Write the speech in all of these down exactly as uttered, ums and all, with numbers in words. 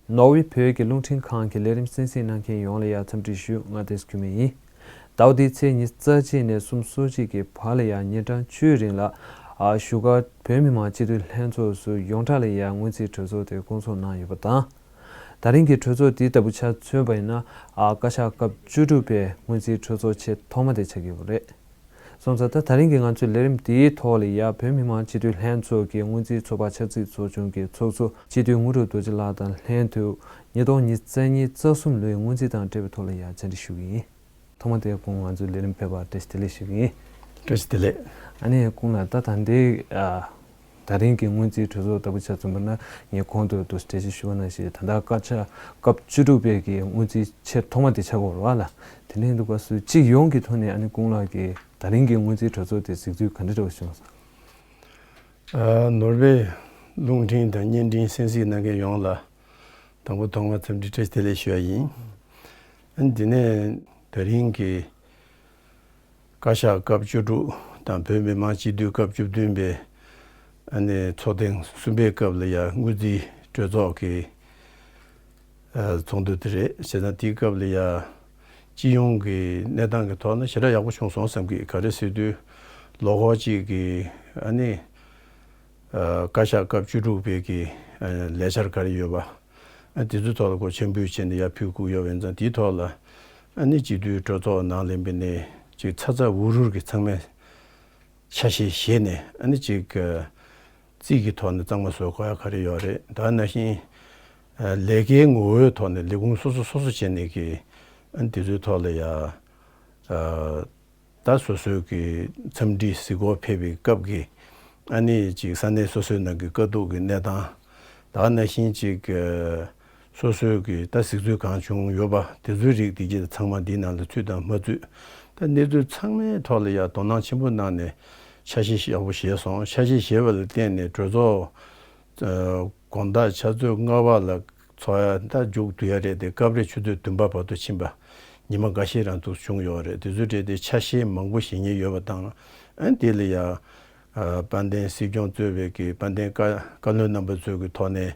ནོར་ཝེ་བོད་ཀྱི་རླུང་འཕྲིན་ཁང་གི་ལས་རིམ་གསན་གཟིགས་གནང་མཁན་ཡོངས་ལ་ཡང་འཚམས་འདྲི་ཞུ། ང་བསྟན་འཛིན་སྐྱིད་མེད་ཡིན། ཟླ་བ་འདིའི་ཚེས་ཉི་ཤུ་རྩ་གཅིག་ནས་གསུམ་སོ་གཅིག་གི་བར་ལ་ཡང་ཉིན་གྲངས་བཅུའི་རིང་ལ་ཨ་བཞུགས་སྒར་བོད་མི་མང་སྤྱི་འཐུས་ལྷན་ཚོགས་སུ་ཡོངས་གྲགས་ལ་ཡང་སྔོན་རྩིས་གྲོས་ཚོགས་དེ་བསྐོང་ཚོགས་གནང་ཡོད་པ་དང་། ད་རིང་གི་གྲོས་ཚོགས་འདི་ལྟ་བུ་ཆ་མཚོན་པ་ཡིན་ན། ཨ་བཀའ་ཤག་སྐབས་བཅུ་དྲུག་པའི་སྔོན་རྩིས་གྲོས་ཚོགས་ཆེས་ཐོག་མ་དེ་ཆགས་ཀྱི་ཡོད་པ་རེད། སོང་ཙང་ད་ད་རིང་གི་ང་ཚོའི་ལས་རིམ་འདིའི་ཐོག་ལ་ཡ་བོད་མི་མང་སྤྱི་འཐུས་ལྷན་ཚོགས་ཀྱི་སྔོན་རྩིས་ཚོགས་པ་ཆབ་སྲིད་ཚོགས་ཆུང་གི་ཚོགས་གཙོ་སྤྱི་འཐུས་དངོས་གྲུབ་རྡོ་རྗེ་ལགས་དང་ལྷན་དུ་ཉིས་སྟོང་ཉི་ཤུ་རྩ་གཉིས་རྩ་གསུམ་ལོའི་སྔོན་རྩིས་དང་འབྲེལ་བའི་ཐོག་ལ་ཡ་བཅར་འདྲི་ཞུ་གི་ཡིན། ཐོག་མ་དེ་སྐུ་ངོ་ང་ཚོའི་ལས་རིམ་ཕེབས་པར་བཀྲ་ཤིས་བདེ་ལེགས་ཞུ་གི་ཡིན། བཀྲ་ཤིས་བདེ་ལེགས། ཨ་ནི་སྐུ་ངོ་ལགས། ད་ད་ལྟའི་ཨ་ད་རིང་གི་སྔོན་རྩིས་གྲོས་ཚོགས་ལྟ་བུ་ཆ་མཚོན་པ་ན། ངས་གོང་དུ་འདུག་འགྲེལ་བཤད་ཞུས་པ་ནང་བཞིན་ད་ལྟ་བཀའ་ཤག་སྐབས་བཅུ་དྲུག་པའི་གི་སྔོན་རྩིས་ཆེས་ཐོག་མ་དེ་ཆགས་ཀྱི་ཡོད་རེད་པ་ལགས། དེ་ནས་འདུག་ག་སུ་སྤྱི་ཡོངས་ཀྱི་ཐོག་ནས་ཨ་ནི་སྐུ་ངོ་ལགས་ཀྱིས་ད་རིང་གི་སྔོན་རྩིས་གྲོས་ཚོགས་དེ་གཟིགས་ཚུལ་ག་འདྲ་འདྲ་བོ་བྱུང་སོང་། ཨ་ནོར་ཝེ་རླུང་འཕྲིན་དང་བརྙན་འཕྲིན་གསན་གཟིགས་གནང་མཁན་ཡོངས་ལ་དང་པོ་ཐོག་མར་འཚམས་འདྲི་བཀྲ་ཤིས་བདེ་ལེགས་ཞུ་བ་ཡིན། ཨ་ནི་དེ་ནས་ད་རིང་གི་བཀའ་ཤག་སྐབས་བཅུ་དྲུག་དང་བོད་མི་མང་སྤྱི་འཐུས་སྐབས་བཅུ་བདུན་པའི་ཨ་ནི་ཚོགས་ཐེངས་གསུམ་པའི་སྐབས་ལ་ཡང་སྔོན་རྩིས་གྲོས་ཚོགས་ཀྱི་ཨ་ཚོགས་འདུ་དེ་རེད། བྱས་ཙང་དེའི་སྐབས་ལ་ཡང་སྤྱི་ཡོངས་ཀྱི་གནས་སྟངས་ཀྱི་ཐོག་ན་ཞེ་དྲག་ཡག་པོ་བྱུང་སོང་བསམ་གི། ག་རེ་ཟེར་དུས་ལོ་འཁོར་གཅིག་གི་ཨ་ནི་ཨ་བཀའ་ཤག་སྐབས་བཅུ་དྲུག་པའི་གི་ཨ་ལས་འཆར་ག་རེ་ཡོད་པ། ཨ་དེ་ཚོའི་ཐོག་ལ་གོ་ཆེན་པོའི་ཆེད་ནས་ཡར་ཕུལ་དགོས་ཡོད་པ་ཡིན་ཙང་། དེའི་ཐོག་ལ་ཨ་ནི་སྤྱི་འཐུས་གྲོས་ཚོགས་ནང་ལ་འབད་ནས་ཅིག་ཚ་ཚ་འུར་འུར་གྱི་ཚང་མས་ཆ་ཤས་བཞེས་ནས་ཨ་ནི་ཅིག་རྩིས་ཀྱི་ཐོག་ནས་གཙང་མ་བཟོ་དགོས་ཡ་ག་རེ་ཡོད་རེད། ད་ནང་བཞིན་ལས་ཀའི་ངོ་བོའི་ཐོག་ནས་ལས་ཁུངས་སོ་སོ་སོ་སོ་བྱས་ནས་ཀྱི་ཨ་ནི་དེ་ཚོའི་ཐོག་ལ་ཡ་ད་སོ་སོའི་གི་འཚམས་འདྲི་གཟིགས་སྐོར་ཕེབས་པའི་སྐབས་ཀྱི་ཨ་ནི་ཅིག་ས་གནས་སོ་སོའི་ནང་གི་དཀའ་སྡུག་གི་གནས་སྟངས། ད་ནང་བཞིན་ཅིག་སོ་སོའི་གི་ད་གཟིགས་ཚུལ་གང་བྱུང་ཡོད་པ་དེ་ཚོའི་རིགས་དེ་གྱད་ཚང་མ་འདིའི་ནང་ལ་ཚུད་དང་མ་ཚུད། ད་གནས་ཚུལ་ཚང་མའི་ཐོག་ལ་ཡ་དོ་སྣང་ཆེན་པོ་གནང་ནས་ཆ་ཤས་ཡག་པོ་བཞེས་སོང་། ཆ་ཤས་བཞེས་པ་ལ་བརྟེན་ནས་གྲོས་ཚོགས་དགོང་དག་ཆུ་ཚོད་ལྔ་པ་ལ་ཚོགས་ཡ་ད་མཇུག་བསྡུ་ཡ་རེད་དེ། སྐབས་རེ་ཆུ་ཚོད་བདུན་པ་བར་དུ་ཕྱིན་པ་ཉི་མ་འགའ་ཤས་རང་འདུག་བྱུང་ཡོད་རེད། དེ་ཚོའི་གྲས་དེ་ཆ་ཤས་མང་པོ་བཞེས་མཁན་ཡོད་པ་དང་། ཨ་དེ་ལ་ཡ་ཨ་དཔལ་ལྡན་སྲིད་སྐྱོང་གཙོས་པའི་གི་དཔལ་ལྡན་བཀའ་བཀའ་བློན་རྣམ་པ་ཚོའི་གི་ཐོག་ནས་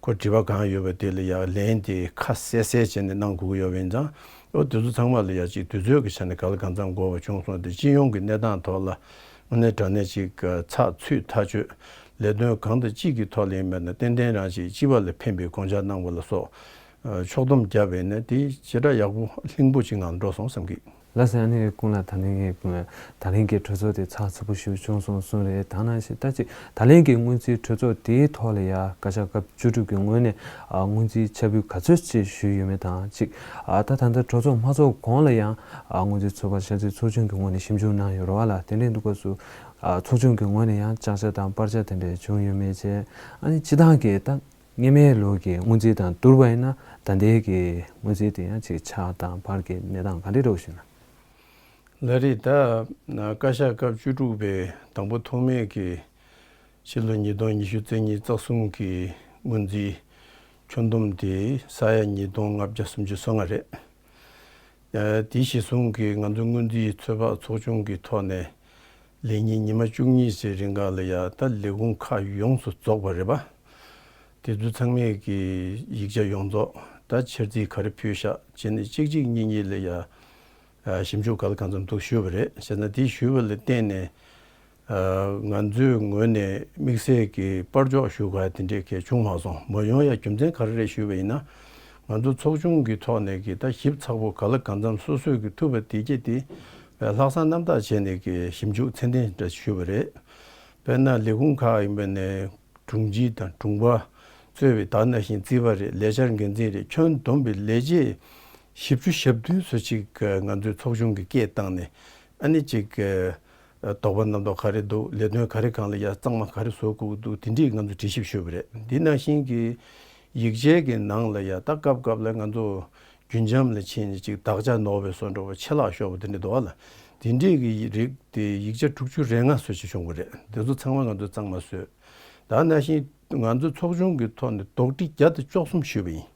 ཁོ་དྲི་བ་གང་ཡོད་པ་དེ་ལ་ཡ་ལན་དེ་ཁ་གསལ་གསལ་བྱས་ནས་གནང་དགོས་ཀྱི་ཡོད་པ་ཡིན་ཙང་། ཨོ་དེ་ཚོ་ཚང་མ་ལ་ཡ་ཅིག་དུས་ཚོད་ཀྱི་ཆ་ནས་ག་ལ་གང་འཚམ་དགོས་པ་བྱུང་སོང་སྟེ། སྤྱི་ཡོངས་ཀྱི་གནས་སྟངས་ཐོག་ལ་དངོས་གནས་དྲང་གནས་ཅིག་ཚགས་ཚུད་ཐག་ཆོད། ལས་དོན་གང་དང་ཅིག་གི་ཐོག་ལ་ཡིན་པ་ན་ཏན་ཏན་རང་ཅིག་སྤྱི་པ་ལ་ཕན་པའི་དགོངས་འཆར་གནང་བ་ལ་སོགས་ཕྱོགས་བསྡོམས་བརྒྱབ་པས་ན་དེ་ཞེ་དྲག་ཡག་པོ་ལྷིང་པོ་ཅིག་ངང་འགྲོ་སོང་བསམ་གི། ལགས་སོ། ཨ་ནི་སྐུ་ངོ་ལགས། ད་རིང་གི་ད་རིང་གི་གྲོས་ཚོགས་དེ་ཚགས་ཚུད་པོ་ཞིག་བྱུང་སོང་གསུངས་རེད། ད་ནང་བཞིན་ད་ཅིག་ད་ལན་གྱི་སྔོན་རྩིས་གྲོས་ཚོགས་དེའི་ཐོག་ལ་ཡ་བཀའ་ཤག་སྐབས་བཅུ་དྲུག་གི་ངོས་ནས་ཨ་སྔོན་རྩིས་ཆ་འབུལ་ག་ཚོད་ཅིག་ཞུས་ཡོད་མེད་དང་། ཅིག་ཨ་ད་ད་ལྟ་གྲོས་ཚོགས་མ་ཚོགས་གོང་ལ་ཡང་ཨ་སྔོན་རྩིས་ཚོགས་པ་ཆབ་སྲིད་ཚོགས་ཆུང་གི་ངོས་ནས་ཞིབ་འཇུག་གནང་ཡོད་རེད་པ་ལགས། དེ་འདྲ་འདུག་སྐབས་སུ་ཨ་ཚོགས་ཆུང་གི་ངོས་ནས་ཡང་བཅག་ཆ་དང་སྤར་ཆ་དེ་འདྲ་བྱུང་ཡོད་མེད་བྱས། ཨ་ནི་སྤྱིར་བཏང་གི་ད་སྔོན་མའི་ལོ་གི་སྔོན་རྩིས་དང་བསྡུར་བ་ཡིན་ན་ད་ལྟའི་གི་སྔོན་རྩིས་དེ་ཡང་ཅིག་ཆག་དང་བར་གྱི་གནས་སྟངས་ག་འདྲ་འདྲ་བོ་ཞིག་ན། ལགས་རེད། ད་བཀའ་ཤག་སྐབས་བཅུ་དྲུག་པའི་དང་པོ་ཐོག་མའི་གི་ཕྱི་ལོ་ཉིས་སྟོང་ཉི་ཤུ་རྩ་གཉིས་རྩ་གསུམ་གི་སྔོན་རྩིས་ཁྱོན་བསྡོམས་དེ་ས་ཡ་ཉིས་སྟོང་ལྔ་བརྒྱ་སུམ་ཅུ་སོ་ལྔ་རེད། ཨ་དེ་གཞིར་བཟུང་གིས་ང་ཚོ་སྔོན་རྩིས་ཚོད་དཔག་ཚོགས་ཆུང་གི་ཐོག་ནས་ལས་ཉིན་ཉི་མ་བཅུ་གཉིས་ཙམ་རིང་ག་ལ་ཡ་ད་ལས་ཁུངས་ཁག་ཡོངས་སུ་རྫོགས་པ་རེད་པ། དེ་ཚོ་ཚང་མས་ཀྱི་ཡིག་ཆ་ཡོངས་རྫོགས་ད་འཆར་རྩིས་ག་རེ་ཕུལ་ཤག་བྱས་ནས་གཅིག་གཅིག་གཉིས་གཉིས་ལ་ཡ་ཨ་ཞིབ་འཇུག་ག་ལ་གང་འཚམ་འདུག་ཞུས་པ་རེད། བྱས་ན་དེ་ཞུས་པ་ལ་བརྟེན་ནས་ཨ་ང་ཚོའི་ངོས་ནས་དམིགས་བསལ་གྱི་པར་འཇོག་ཞུ་ག་དེ་འདྲས་གལ་བྱུང་མ་སོང་། མ་ཡོང་ཡ་རྒྱུ་མཚན་ག་རེ་རེད་ཞུས་པ་ཡིན་ན། ང་ཚོ་ཚོགས་ཆུང་གི་ཐོག་ནས་ཀྱི་ད་ཞིབ་ཚགས་པོ་ག་ལ་གང་འཚམ་སོ་སོས་ཀྱི་ཐུབ་པ་དེ་གྱད་དེ་ལྷག་བསམ་རྣམ་དག་བྱས་ནས་ཀྱི་ཞིབ་འཇུག་ཚད་ལྡན་འདྲ་ཞུས་པ་རེད། དཔེར་ན་ལས་ཁུངས་ཁག་ཡིན་པ་ནས་དྲུང་ཆེ་དང་དྲུང་པ་གཙོས་པའི་ད་ནང་བཞིན་རྩིས་པ་རེད། ལས་འཆར་འགན་འཛིན་རེད། ཁྱོན་བསྡོམས་པའི་ལས་བྱེད་བཞི་བཅུ་ཞེ་བདུན་ཙམ་ཅིག་ང་ཚོའི་ཚོགས་ཆུང་གིས་སྐད་བཏང་ནས་ཨ་ནི་ཅིག་དོགས་པ་རྣམ་རྟོག་ག་རེ་འདུག་ལས་དོན་ག་རེ་སྒང་ལ་ཡ་གཙང་མ་ག་རེ་བཟོ་དགོས་ཀྱི་འདུག་དེ་འདྲས་ང་ཚོ་དྲི་ཞིབ་ཞུས་པ་རེད། འདི་ནང་བཞིན་གྱི་ཡིག་ཆའི་གི་ནང་ལ་ཡ་ད་སྐབས་སྐབས་ལ་ང་ཚོ་རྒྱུན་འབྱམས་ལ་ཕྱིན་ནས་ཅིག་དག་ཆ་ནོར་བའི་བཟོ་འདྲ་བོ་ཆད་ལྷག་ཤོར་བ་དེ་འདྲ་འདུག་ཨ་ལ། དེ་འདྲས་ཀྱི་རིགས་དེ་ཡིག་ཆ་དྲུག་ཅུ་རེ་ལྔ་ཙམ་ཅིག་བྱུང་བ་རེད། དེ་ཚོ་ཚང་མ་ང་ཚོ་གཙང་མ་བཟོས། ད་ནང་བཞིན་ང་ཚོ་ཚོགས་ཆུང་གི་ཐོག་ནས་དོགས་འདྲི་བརྒྱ་དང་བཅུ་གསུམ་ཞུས་པ་ཡིན།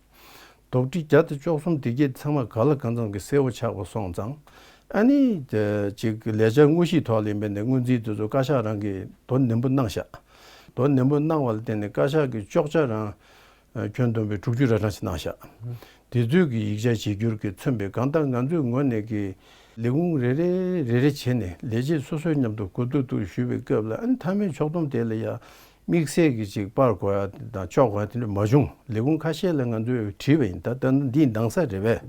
དོགས་འདྲི་བརྒྱ་དང་བཅུ་གསུམ་དེ་གྱད་ཚང་མ་ག་ལ་གང་འཚམ་གྱི་གསལ་བོ་ཆགས་པ་སོང་ཙང་། ཨ་ནི་ཅིག་ལས་འཆར་དངོས་གཞིའི་ཐོག་ལ་ཡིན་པ་ནས་སྔོན་རྩིས་དེ་ཚོ་བཀའ་ཤག་རང་གིས་དོ་ནན་པོ་གནང་ཤག་དོ་ནན་པོ་གནང་བ་ལ་བརྟེན་ནས་བཀའ་ཤག་གི་གཅོག་ཆ་རང་ ཁྱོན་བསྡོམས་པའི་དྲུག་ཅུ་ར་གྲངས་ཤིག་གནང་བཞག་དེ་ཚོའི་གི་ཡིག་ཆ་བརྗེ་བསྒྱུར་གྱིས་མཚོན་པའི་གང་ལྟར་ང་ཚོའི་ངོས་ནས་ཀྱི་ལས་ཁུངས་རེ་རེ་རེ་རེ་བྱས་ནས་ལས་བྱེད་སོ་སོའི་མཉམ་དུ་གོ་བསྡུར་དུ་ཞུས་པའི་སྐབས་ལ། ཨ་ནི་མཐའ་མའི་ཕྱོགས་བསྡོམས་དེ་ལ་ཡང་དམིགས་བསལ་གྱི་ཅིག་པར་དགོས་ཡ་དང་ཆོག་དགོས་ཡ་དེ་འདྲ་མ་བྱུང་། ལས་ཁུངས་ཁ་ཤས་ལ་ང་ཚོས་བྲིས་པ་ཡིན། ད་ལྟ་འདིའི་འདང་ས་རེད་པས།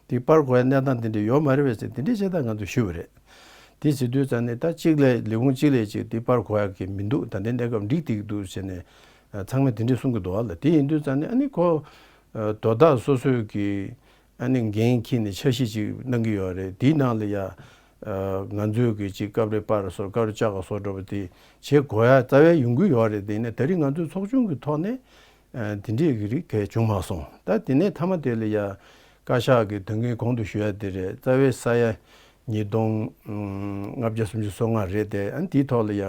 དེ་པར་དགོས་ཡ་གནས་སྟངས་དེ་འདྲ་ཡོད་མ་རེད་པས་ཟེར། དེ་འདྲའི་བྱས་ད་ང་ཚོས་ཞུས་པ་རེད། དེ་བྱེད་དུས་ཙང་ནས་ད་གཅིག་ལས་ལས་ཁུངས་གཅིག་ལས་ཅིག་དེ་པར་དགོས་ཡ་གི་མི་འདུག་ད་ལྟའི་གནས་སྐབས་འགྲིག་བསྡད་ཀྱི་འདུག་ཟེར་ནས་ཚང་མས་དེ་འདྲས་གསུང་གི་འདུག་བ་ལ། དེ་ཡིན་དུས་ཙང་ནས་ཨ་ནི་ཁོ་དོ་བདག་སོ་སོའི་གི་ཨ་ནི་འགན་འཁྱེར་ནས་འཆར་གཞི་ཅིག་གནང་གི་ཡོད་རེད། དེའི་ནང་ལ་ཡ་ང་ཚོས་གི་ཅིག་སྐབས་རེ་པར་སོགས་སྐབས་རེ་ལྕགས་ཀ་སོགས་འགྲོ་བ་དེ་བྱེད་དགོས་ཡ་རྩ་བའི་ཡོང་གི་ཡོད་རེད། དེ་ནས་ད་རིང་ང་ཚོའི་ཚོགས་ཆུང་གི་ཐོག་ནས་དེ་འདྲས་གི་རིགས་གས་བྱུང་མ་སོང་། ད་དེ་ནས་མཐའ་མ་དེ་ལ་ཡ་བཀའ་ཤག་གི་དོན་འགན་གོང་དུ་ཞུ་ཡ་དེ་རེད། རྩ་བའི་ས་ཡ་ཉིས་སྟོང་ལྔ་བརྒྱ་སུམ་ཅུ་སོ་ལྔ་རེད་དེ། ཨ་ནི་དེའི་ཐོག་ལ་ཡ་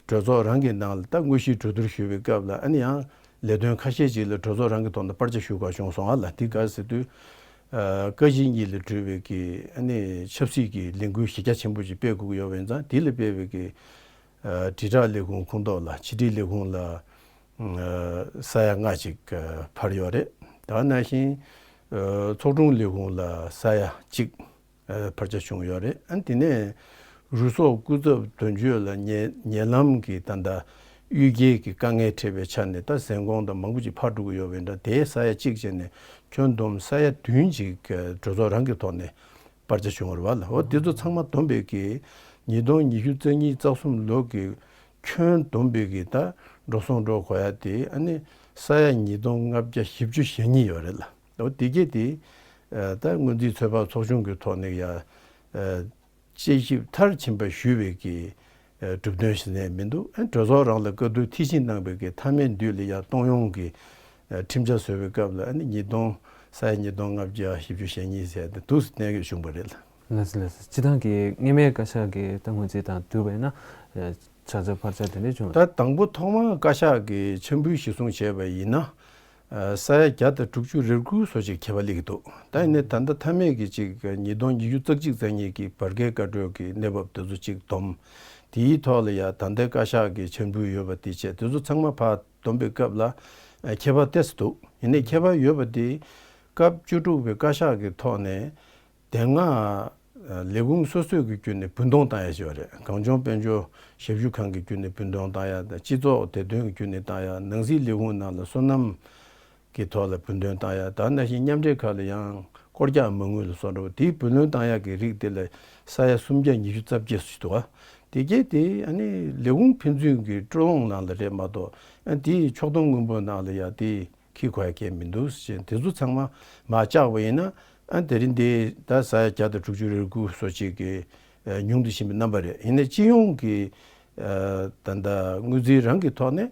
གྲོས་ཚོགས་རང་གི་ནང་ལ་ད་དངོས་གཞིའི་གྲོས་བསྡུར་ཞུས་པའི་སྐབས་ལ། ཨ་ནི་ཡང་ལས་དོན་ཁ་ཤས་ཅིག་ལ་གྲོས་ཚོགས་རང་གི་ཐོག་ནས་སྤར་ཆ་ཞུ་དགོས་བྱུང་སོང་ཨ་ལ། དེ་ག་ཟེར་དུས་བཀའ་སྤྱི་གཉིས་ལ་གྲུབ་པའི་གི་ཨ་ནི་ཆབ་སྲིད་ཀྱི་ལས་འགུལ་གཞི་རྒྱ་ཆེན་པོ་ཞིག་སྤེལ་དགོས་ཀྱི་ཡོད་པ་ཡིན་ཙང་། དེ་ལ་སྤེལ་བའི་གི་དྲིལ་བསྒྲགས་ལས་ཁུངས་ཁོངས་གཏོགས་ལ་ཕྱི་དྲིལ་ལས་ཁུངས་ལ་ས་ཡ་ལྔ་ཅིག་འཕར་ཡོད་རེད། དེ་ནང་བཞིན་ཚོགས་དྲུང་ལས་ཁུངས་ལ་ས་ཡ་གཅིག་འཕར་ཆ་བྱུང་ཡོད་རེད། ཨ་ནི་དེ་ནས་རུ་སོག་སྐུ་ཚབ་དོན་གཅོད་ལ་ཉེ་ཉེ་ལམ་གྱི་ད་ལྟ་གཡུལ་འགྱེད་ཀྱི་དཀའ་ངལ་འཕྲད་པའི་ཆ་ནས་ད་ཟན་ཀོང་དང་མང་པོ་ཅིག་ཕར་འགྲོ་གི་ཡོད་པ་ཡིན་ཙང་། དེའི་ས་ཡ་གཅིག་བྱས་ནས་ཁྱོན་བསྡོམས་ས་ཡ་བདུན་ཅིག་གྲོས་ཚོགས་རང་གི་ཐོག་ནས་སྤར་ཆ་བྱུང་བ་རེད་བ་ལ། འོ་དེ་ཚོ་ཚང་མ་བསྡོམས་པའི་གི་ཉིས་སྟོང་ཉི་ཤུ་རྩ་གཉིས་རྩ་གསུམ་ལོ་གི་ཁྱོན་བསྡོམས་པའི་གི་ད་འགྲོ་སོང་འགྲོ་དགོས་ཡ་དེ་ཨ་ནི་ས་ཡ་ཉིས་སྟོང་ལྔ་བརྒྱ་བཞི་བཅུ་ཞེ་གཉིས་ཡོད་རེད་ལ། འོ་དེ་གས་དེ་ད་སྔོན་རྩིས་ཚོད་དཔག་ཚོགས་ཆུང་གི་ཐོག་ནས་ཡ་དཔྱད་ཞིབ་མཐར་ཕྱིན་པ་ཞུས་པའི་གི་གྲུབ་དོན་ཞིག་ནས་མི་འདུག་ཨ་ནི་གྲོས་ཚོགས་རང་ལ་བཀའ་བསྡུར་མཐིལ་ཕྱིན་གནང་བའི་གི་མཐའ་མའི་མདུན་ལ་ཡ་གཏོང་ཡོང་གི་ཁྲིམས་འཆར་བཟོ་བའི་སྐབས་ལ་ཨ་ནི་ཉིས་སྟོང་ས་ཡ་ཉིས་སྟོང་ལྔ་བརྒྱ་བཞི་བཅུ་ཞེ་གཉིས་ཟེར་ཏེ་འདུག་སེ་གནས་དགོས་བྱུང་བ་རེད་ལ། ལགས་སོ་ལགས་སོ། སྤྱིར་བཏང་གི་སྔོན་མའི་བཀའ་ཤག་གི་ད་སྔོན་རྩིས་དང་བསྡུར་བ་ཡིན་ན་ཆ་ཚང་འཕར་ཆ་དེ་འདྲ་བྱུང་། ད་དང་པོ་ཐོག་མར་བཀའ་ཤག་གིས་འཆར་འབུལ་གཞིར་བཟུང་བྱས་པ་ཡིན་ན། ས་ཡ་བརྒྱ་དང་དྲུག་ཅུ་རེ་དགུ་སོགས་ཅིག་ཁྱད་པར་སླེབས་ཀྱི་འདུག་ད་ཡིན་ནའི་ད་ལྟ་མཐའ་མའི་གི་ཅིག་ཉིས་སྟོང་ཉི་ཤུ་རྩ་གཅིག་རྩ་གཉིས་ཀྱི་བར་བརྒལ་བཀའ་འཁྲོལ་གྱི་གནས་བབ་དེ་ཚོ་ཅིག་བསྡོམས། དེའི་ཐོག་ལ་ཡ་ད་ལྟའི་བཀའ་ཤག་གི་འཆར་འབུལ་ཡོད་པ་དེ་བྱས། དེ་ཚོ་ཚང་མ་ཕར་བསྡོམས་པའི་སྐབས་ལ་ཁྱད་པར་ཏོག་ཙམ་འདུག་ཡིན་ནའི་ཁྱད་པར་ཡོད་པ་དེ་སྐབས་བཅུ་དྲུག་པའི་བཀའ་ཤག་གི་ཐོག་ནས། དེ་སྔ་ལས་ཁུངས་སོ་སོའི་གི་བརྒྱུད་ནས་བུན་གཏོང་བཏང་ཡ་ཞིག་ཡོད་རེད། གངས་ལྗོངས་དཔལ་འབྱོར་ཞབས་ཞུ་ཁང་གི་བརྒྱུད་ནས་བུན་གཏོང་བཏང་ཡ་དང་། སྤྱི་ཚོགས་བདེ་དོན་གྱི་བརྒྱུད་ནས་བཏང་ཡ། ནང་སྲིད་ལས་ཁུངས་ནང་ལ་སོ་ནམ་གྱི་ཐོག་ལ་བུན་གཏོང་བཏང་ཡ། ད་ནང་བཞིན་མཉམ་འབྲེལ་ཁག་ལ་ཡང་སྐོར་རྒྱག་མ་དངུལ་ལ་སོགས་འདྲ་བོ་དེའི་བུ་ལོན་བཏང་ཡག་གི་རིགས་དེ་ལ་ས་ཡ་སུམ་བརྒྱ་ཉི་ཤུ་རྩ་བརྒྱད་སུ་ཞིག་འདུག་ག་དེ་གས་དེ་ཨ་ནི་ལས་ཁུངས་ཕན་ཚུན་གྱི་སྤྲོ་ལོང་ནང་ལ་རེད་མ་གཏོགས། ཨ་དེའི་ཕྱོགས་བསྡོམས་དངུལ་འབོར་ནང་ལ་ཡ་དེ་འཁྱེར་དགོས་ཡ་གང་ཡང་མི་འདུག་ཟེར། དེ་ཚོ་ཚང་མ་མར་བཅག་པ་ཡིན་ན། ཨ་དེ་རིང་འདི་ད་ས་ཡ་བརྒྱ་དང་དྲུག་ཅུ་རེ་དགུ་སོགས་ཅིག་གི་ཉུང་དུ་ཕྱིན་པའི་རྣམ་པ་རེད། ཡིན་ནའི་སྤྱི་ཡོངས་ཀྱི་ད་ལྟ་དངུལ་རྩིས་རང་གི་ཐོག་ནས་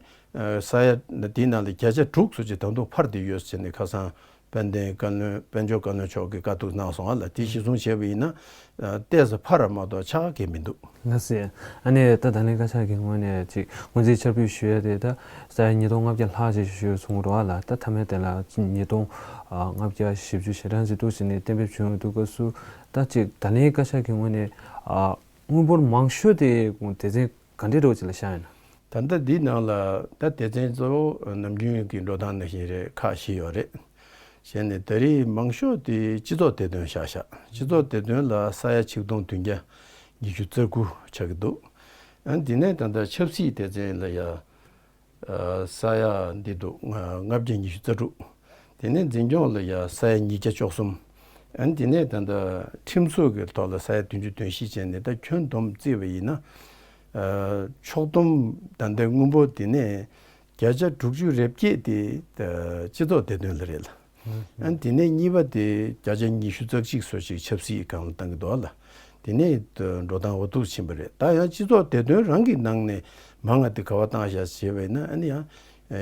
ས་ཡ་དེའི་ནང་ལ་བརྒྱ་ཆ་དྲུག་སོགས་ཅིག་ད་དུང་འཕར་བསྡད་ཡོད་ཟེར་ནས་ཁ་སང་དཔལ་ལྡན་བཀའ་བློན། དཔལ་འབྱོར་བཀའ་བློན་མཆོག་གིས་བཀའ་བསྡུར་གནང་སོང་ཨ་ལ། དེ་གཞིར་བཟུང་བྱས་པ་ཡིན་ན་ཏོག་ཙམ་འཕར་བ་མ་གཏོགས་ཆག་གི་མི་འདུག་ལགས་སེ། ཨ་ནི་ད་ད་ལན་བཀའ་ཤག་གི་ངོས་ནས་ཅིག་སྔོན་རྩིས་འཆར་འབུལ་ཞུ་ཡ་དེ་ད་ས་ཡ་ཉིས་སྟོང་ལྔ་བརྒྱ་ལྷག་ཅིག་ཞུས་སོང་རོགས་ལ། ད་མཐའ་མའི་དེ་ལ་ཉིས་སྟོང་ལྔ་བརྒྱ་བཞི་བཅུ་ཞེ་གྲངས་ཅིག་འདུག་ཟེར་ནས་གཏན་འབེབས་བྱུང་ཡོད་འདུག་སྐབས་སུ། ད་ཅིག་ད་ལན་བཀའ་ཤག་གི་ངོས་ནས་དངུལ་འབོར་མང་ཤོས་དེ་སྡེ་ཚན་ག་འདྲའི་འདྲ་བོ་ཅིག་ལ་བཞག་ཡོད་ན། ད་ལྟ་འདིའི་ནང་ལ་ད་སྡེ་ཚན་གཙོ་བོ་ནམ་རྒྱུན་གྱི་འགྲོ་སྟངས་ནང་བཞིན་རེད། ཁག་བཞི་ཡོད་རེད། བྱས་ནས་ད་རེས་མང་ཤོས་དེ་སྤྱི་ཚོགས་བདེ་དོན་བཞག་བཞག་སྤྱི་ཚོགས་བདེ་དོན་ལ་ས་ཡ་ཆིག་སྟོང་བདུན་བརྒྱ་ཉི་ཤུ་རྩ་དགུ་ཆགས་ཀྱི་འདུག་ཨ་འདི་ནས་ད་ལྟ་ཆབ་སྲིད་སྡེ་ཚན་ལ་ཡ་ས་ཡ་འདི་འདུག་ལྔ་བརྒྱ་ཉི་ཤུ་རྩ་དྲུག་དེ་ནས་འཛིན་སྐྱོང་ལ་ཡ་ས་ཡ་ཉིས་བརྒྱ་བཅུ་གསུམ། ཨ་འདི་ནས་ད་ལྟ་ཁྲིམས་བཟོ་གི་ཐོག་ལ་ས་ཡ་བདུན་ཅུ་དོན་བཞི་བྱས་ནས། ད་ཁྱོན་བསྡོམས་བརྩིས་པ་ཡིན་ན་ཕྱོགས་བསྡོམས་ད་ལྟའི་དངུལ་འབོར་དེ་ནས་བརྒྱ་ཆ་དྲུག་ཅུ་རེ་བརྒྱད་དེ་སྤྱི་ཚོགས་བདེ་དོན་ལ་རེད་ལ། ཨ་དེ་ནས་གཉིས་པ་དེ་བརྒྱ་ཆ་ཉི་ཤུ་རྩ་གཅིག་སོགས་ཤིག་ཆབ་སྲིད་སྒང་ལ་བཏང་གི་འདུག་ལ། དེ་ནས་འགྲོ་སྟངས་འོ་ཐུག་ཕྱིན་པ་རེད། ད་ཡང་སྤྱི་ཚོགས་བདེ་དོན་རང་གི་ནང་ནས་མང་ང་དེ་ག་བ་བཏང་བཞག་བྱས་པ་ཡིན་ན། ཨ་ནི་ཡང་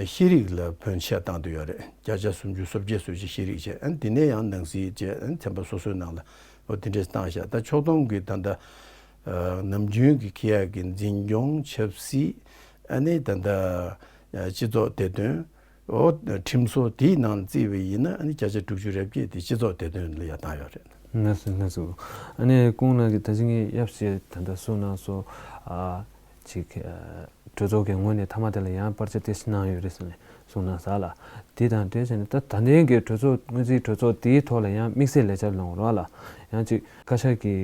ཤེས་རིག་ལ་ཕོན་ཆེ་བཏང་དུ་ཡོད་རེད། བརྒྱ་ཆ་སུམ་ཅུ་སོ་བརྒྱད་སོགས་ཤིག་ཤེས་རིག་བྱས། ཨ་ནི་དེ་ནས་ཡང་ནང་སྲིད་བྱས། ཨ་ནི་ཚན་པ་སོ་སོའི་ནང་ལ་འོ་དེ་འདྲས་བཏང་བཞག་ད་ཕྱོགས་བསྡོམས་ཀྱི་ད་ལྟ་ནམ་རྒྱུན་གྱི་འཁྱེར་ཡག་གི་འཛིན་སྐྱོང་། ཆབ་སྲིད། ཨ་ནི་ད་ལྟ་སྤྱི་ཚོགས་བདེ་དོན། འོ་ཁྲིམས་བཟོ་དེའི་ནང་བརྩིས་པ་ཡིན་ན། ཨ་ནི་བརྒྱ་ཆ་དྲུག་ཅུ་རེ་བརྒྱད་དེ་སྤྱི་ཚོགས་བདེ་དོན་ལ་ཡ་བཏང་ཡོད་རེད། ལགས་སོ་ལགས་སོ། ཨ་ནི་སྐུ་ངོ་ལགས་ཀྱིས་ད་ཅི་ངས་ཡབ་ཞེས་ད་ལྟ་གསུངས་གནང་སོང་། ཨ་ཅིག་གྲོས་ཚོགས་ཀྱི་ངོས་ནས་མཐའ་མ་དེ་ལ་ཡང་པར་ཆ་དེ་ཞིག་གནང་ཡོད་རེད་ཟེར་ནས་ གསུངས་གནང་ས་ལ། དེ་དང་འབྲེལ་བྱས་ནས་ད་ད་ལྟའི་གི་གྲོས་ཚོགས་སྔོན་རྩིས་གྲོས་ཚོགས་དེའི་ཐོག་ལ་ཡང་དམིགས་བསལ་ལས་འཆར་ལོང་རོགས་ལ། ཡང་ཅིག་བཀའ་ཤག་གི་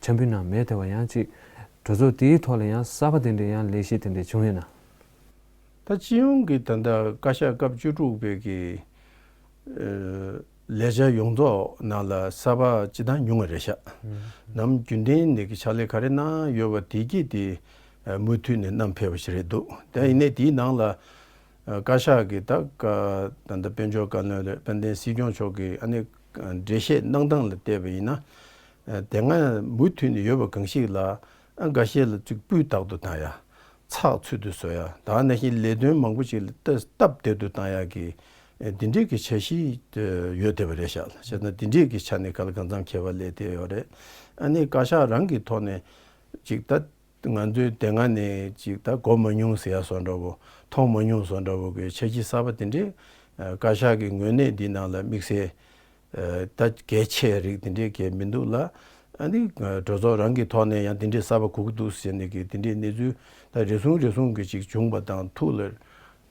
འཆར་འབུལ་ནང་མེད་དེ་བ་ཡང་ཅིག་གྲོས་ཚོགས་དེའི་ཐོག་ལ་ཡང་གསར་པ་དེ་འདྲའི་ཡང་ལས་གཞི་དེ་འདྲའི་བྱུང་ཡོད་ན། ད་སྤྱི་ཡོངས་ཀྱི་ད་ལྟ་བཀའ་ཤག་སྐབས་བཅུ་དྲུག་པའི་གི་ལས་འཆར་ཡོངས་རྫོགས་ནང་ལ་གསར་པ་སྤྱི་བཏང་ཉུང་བ་རེད་ཤག་ནམ་རྒྱུན་ལྡན་ནས་ཀྱི་ཕྱག་ལས་ག་རེ་གནང་ཡོད་པ་དེ་གྱིས་དེ་མུ་མཐུད་ནས་བསྣམས་ཕེབས་པ་ཞིག་རེད་འདུག་ད་ཡིན་ནའི་དེའི་ནང་ལ་བཀའ་ཤག་གི་ད་བཀའ་ད་ལྟ་དཔལ་འབྱོར་བཀའ་བློན་རེད། དཔལ་ལྡན་སྲིད་སྐྱོང་མཆོག་གི་ཨ་ནི་འགྲེལ་བཤད་གནང་སྟངས་ལ་བལྟས་པ་ཡིན་ན། དེ་སྔ་མུ་མཐུད་ནས་ཡོད་པ་གང་ཞིག་ལ་ཨ་འགའ་ཤས་ལ་ཅིག་སྤུས་དག་ཏུ་བཏང་ཡ། ཚགས་ཚུད་དུ་བཟོ་ཡ། ད་ནང་བཞིན་ལས་དོན་མང་པོ་ཅིག་ལ་སྟབས་བདེ་ཏུ་བཏང་ཡ་གི་འདི་འདྲའི་གི་འཆར་གཞི་ཡོད་བསྡད་པ་རེད་ཤག་བྱས་ན་འདི་འདྲའི་གི་ཆ་ནས་ག་ལ་གང་འཚམ་ཁྱད་པར་སླེབས་བསྡད་ཡོད་རེད། ཨ་ནི་བཀའ་ཤག་རང་གི་ཐོག་ནས་ཅིག་ད་ང་ཚོས་དེ་སྔ་ནས་ཅིག་ད་གོ་མ་མྱོང་ཟེར་ཡ་བཟོ་འདྲ་བོ། མཐོང་མ་མྱོང་བཟོ་འདྲ་བོ་གི་འཆར་གཞི་གསར་པ་དེ་འདྲའི་བཀའ་ཤག་གི་ངོས་ནས་འདི་ནང་ལ་དམིགས་བསལ་ད་གལ་ཆེ་རིགས་དེ་འདྲའི་གལ་མི་འདུག་ལ། ཨ་ནི་གྲོས་ཚོགས་རང་གི་ཐོག་ནས་ཡང་དེ་འདྲའི་གསར་པ་དགོས་ཀྱི་འདུག་ཟེར་ནས་གི་དེ་འདྲའི་གནས་ཚུལ་ད་རེ་ཟུང་རེ་ཟུང་གི་ཅིག་བྱུང་བ་དང་ཐུགས་ལ་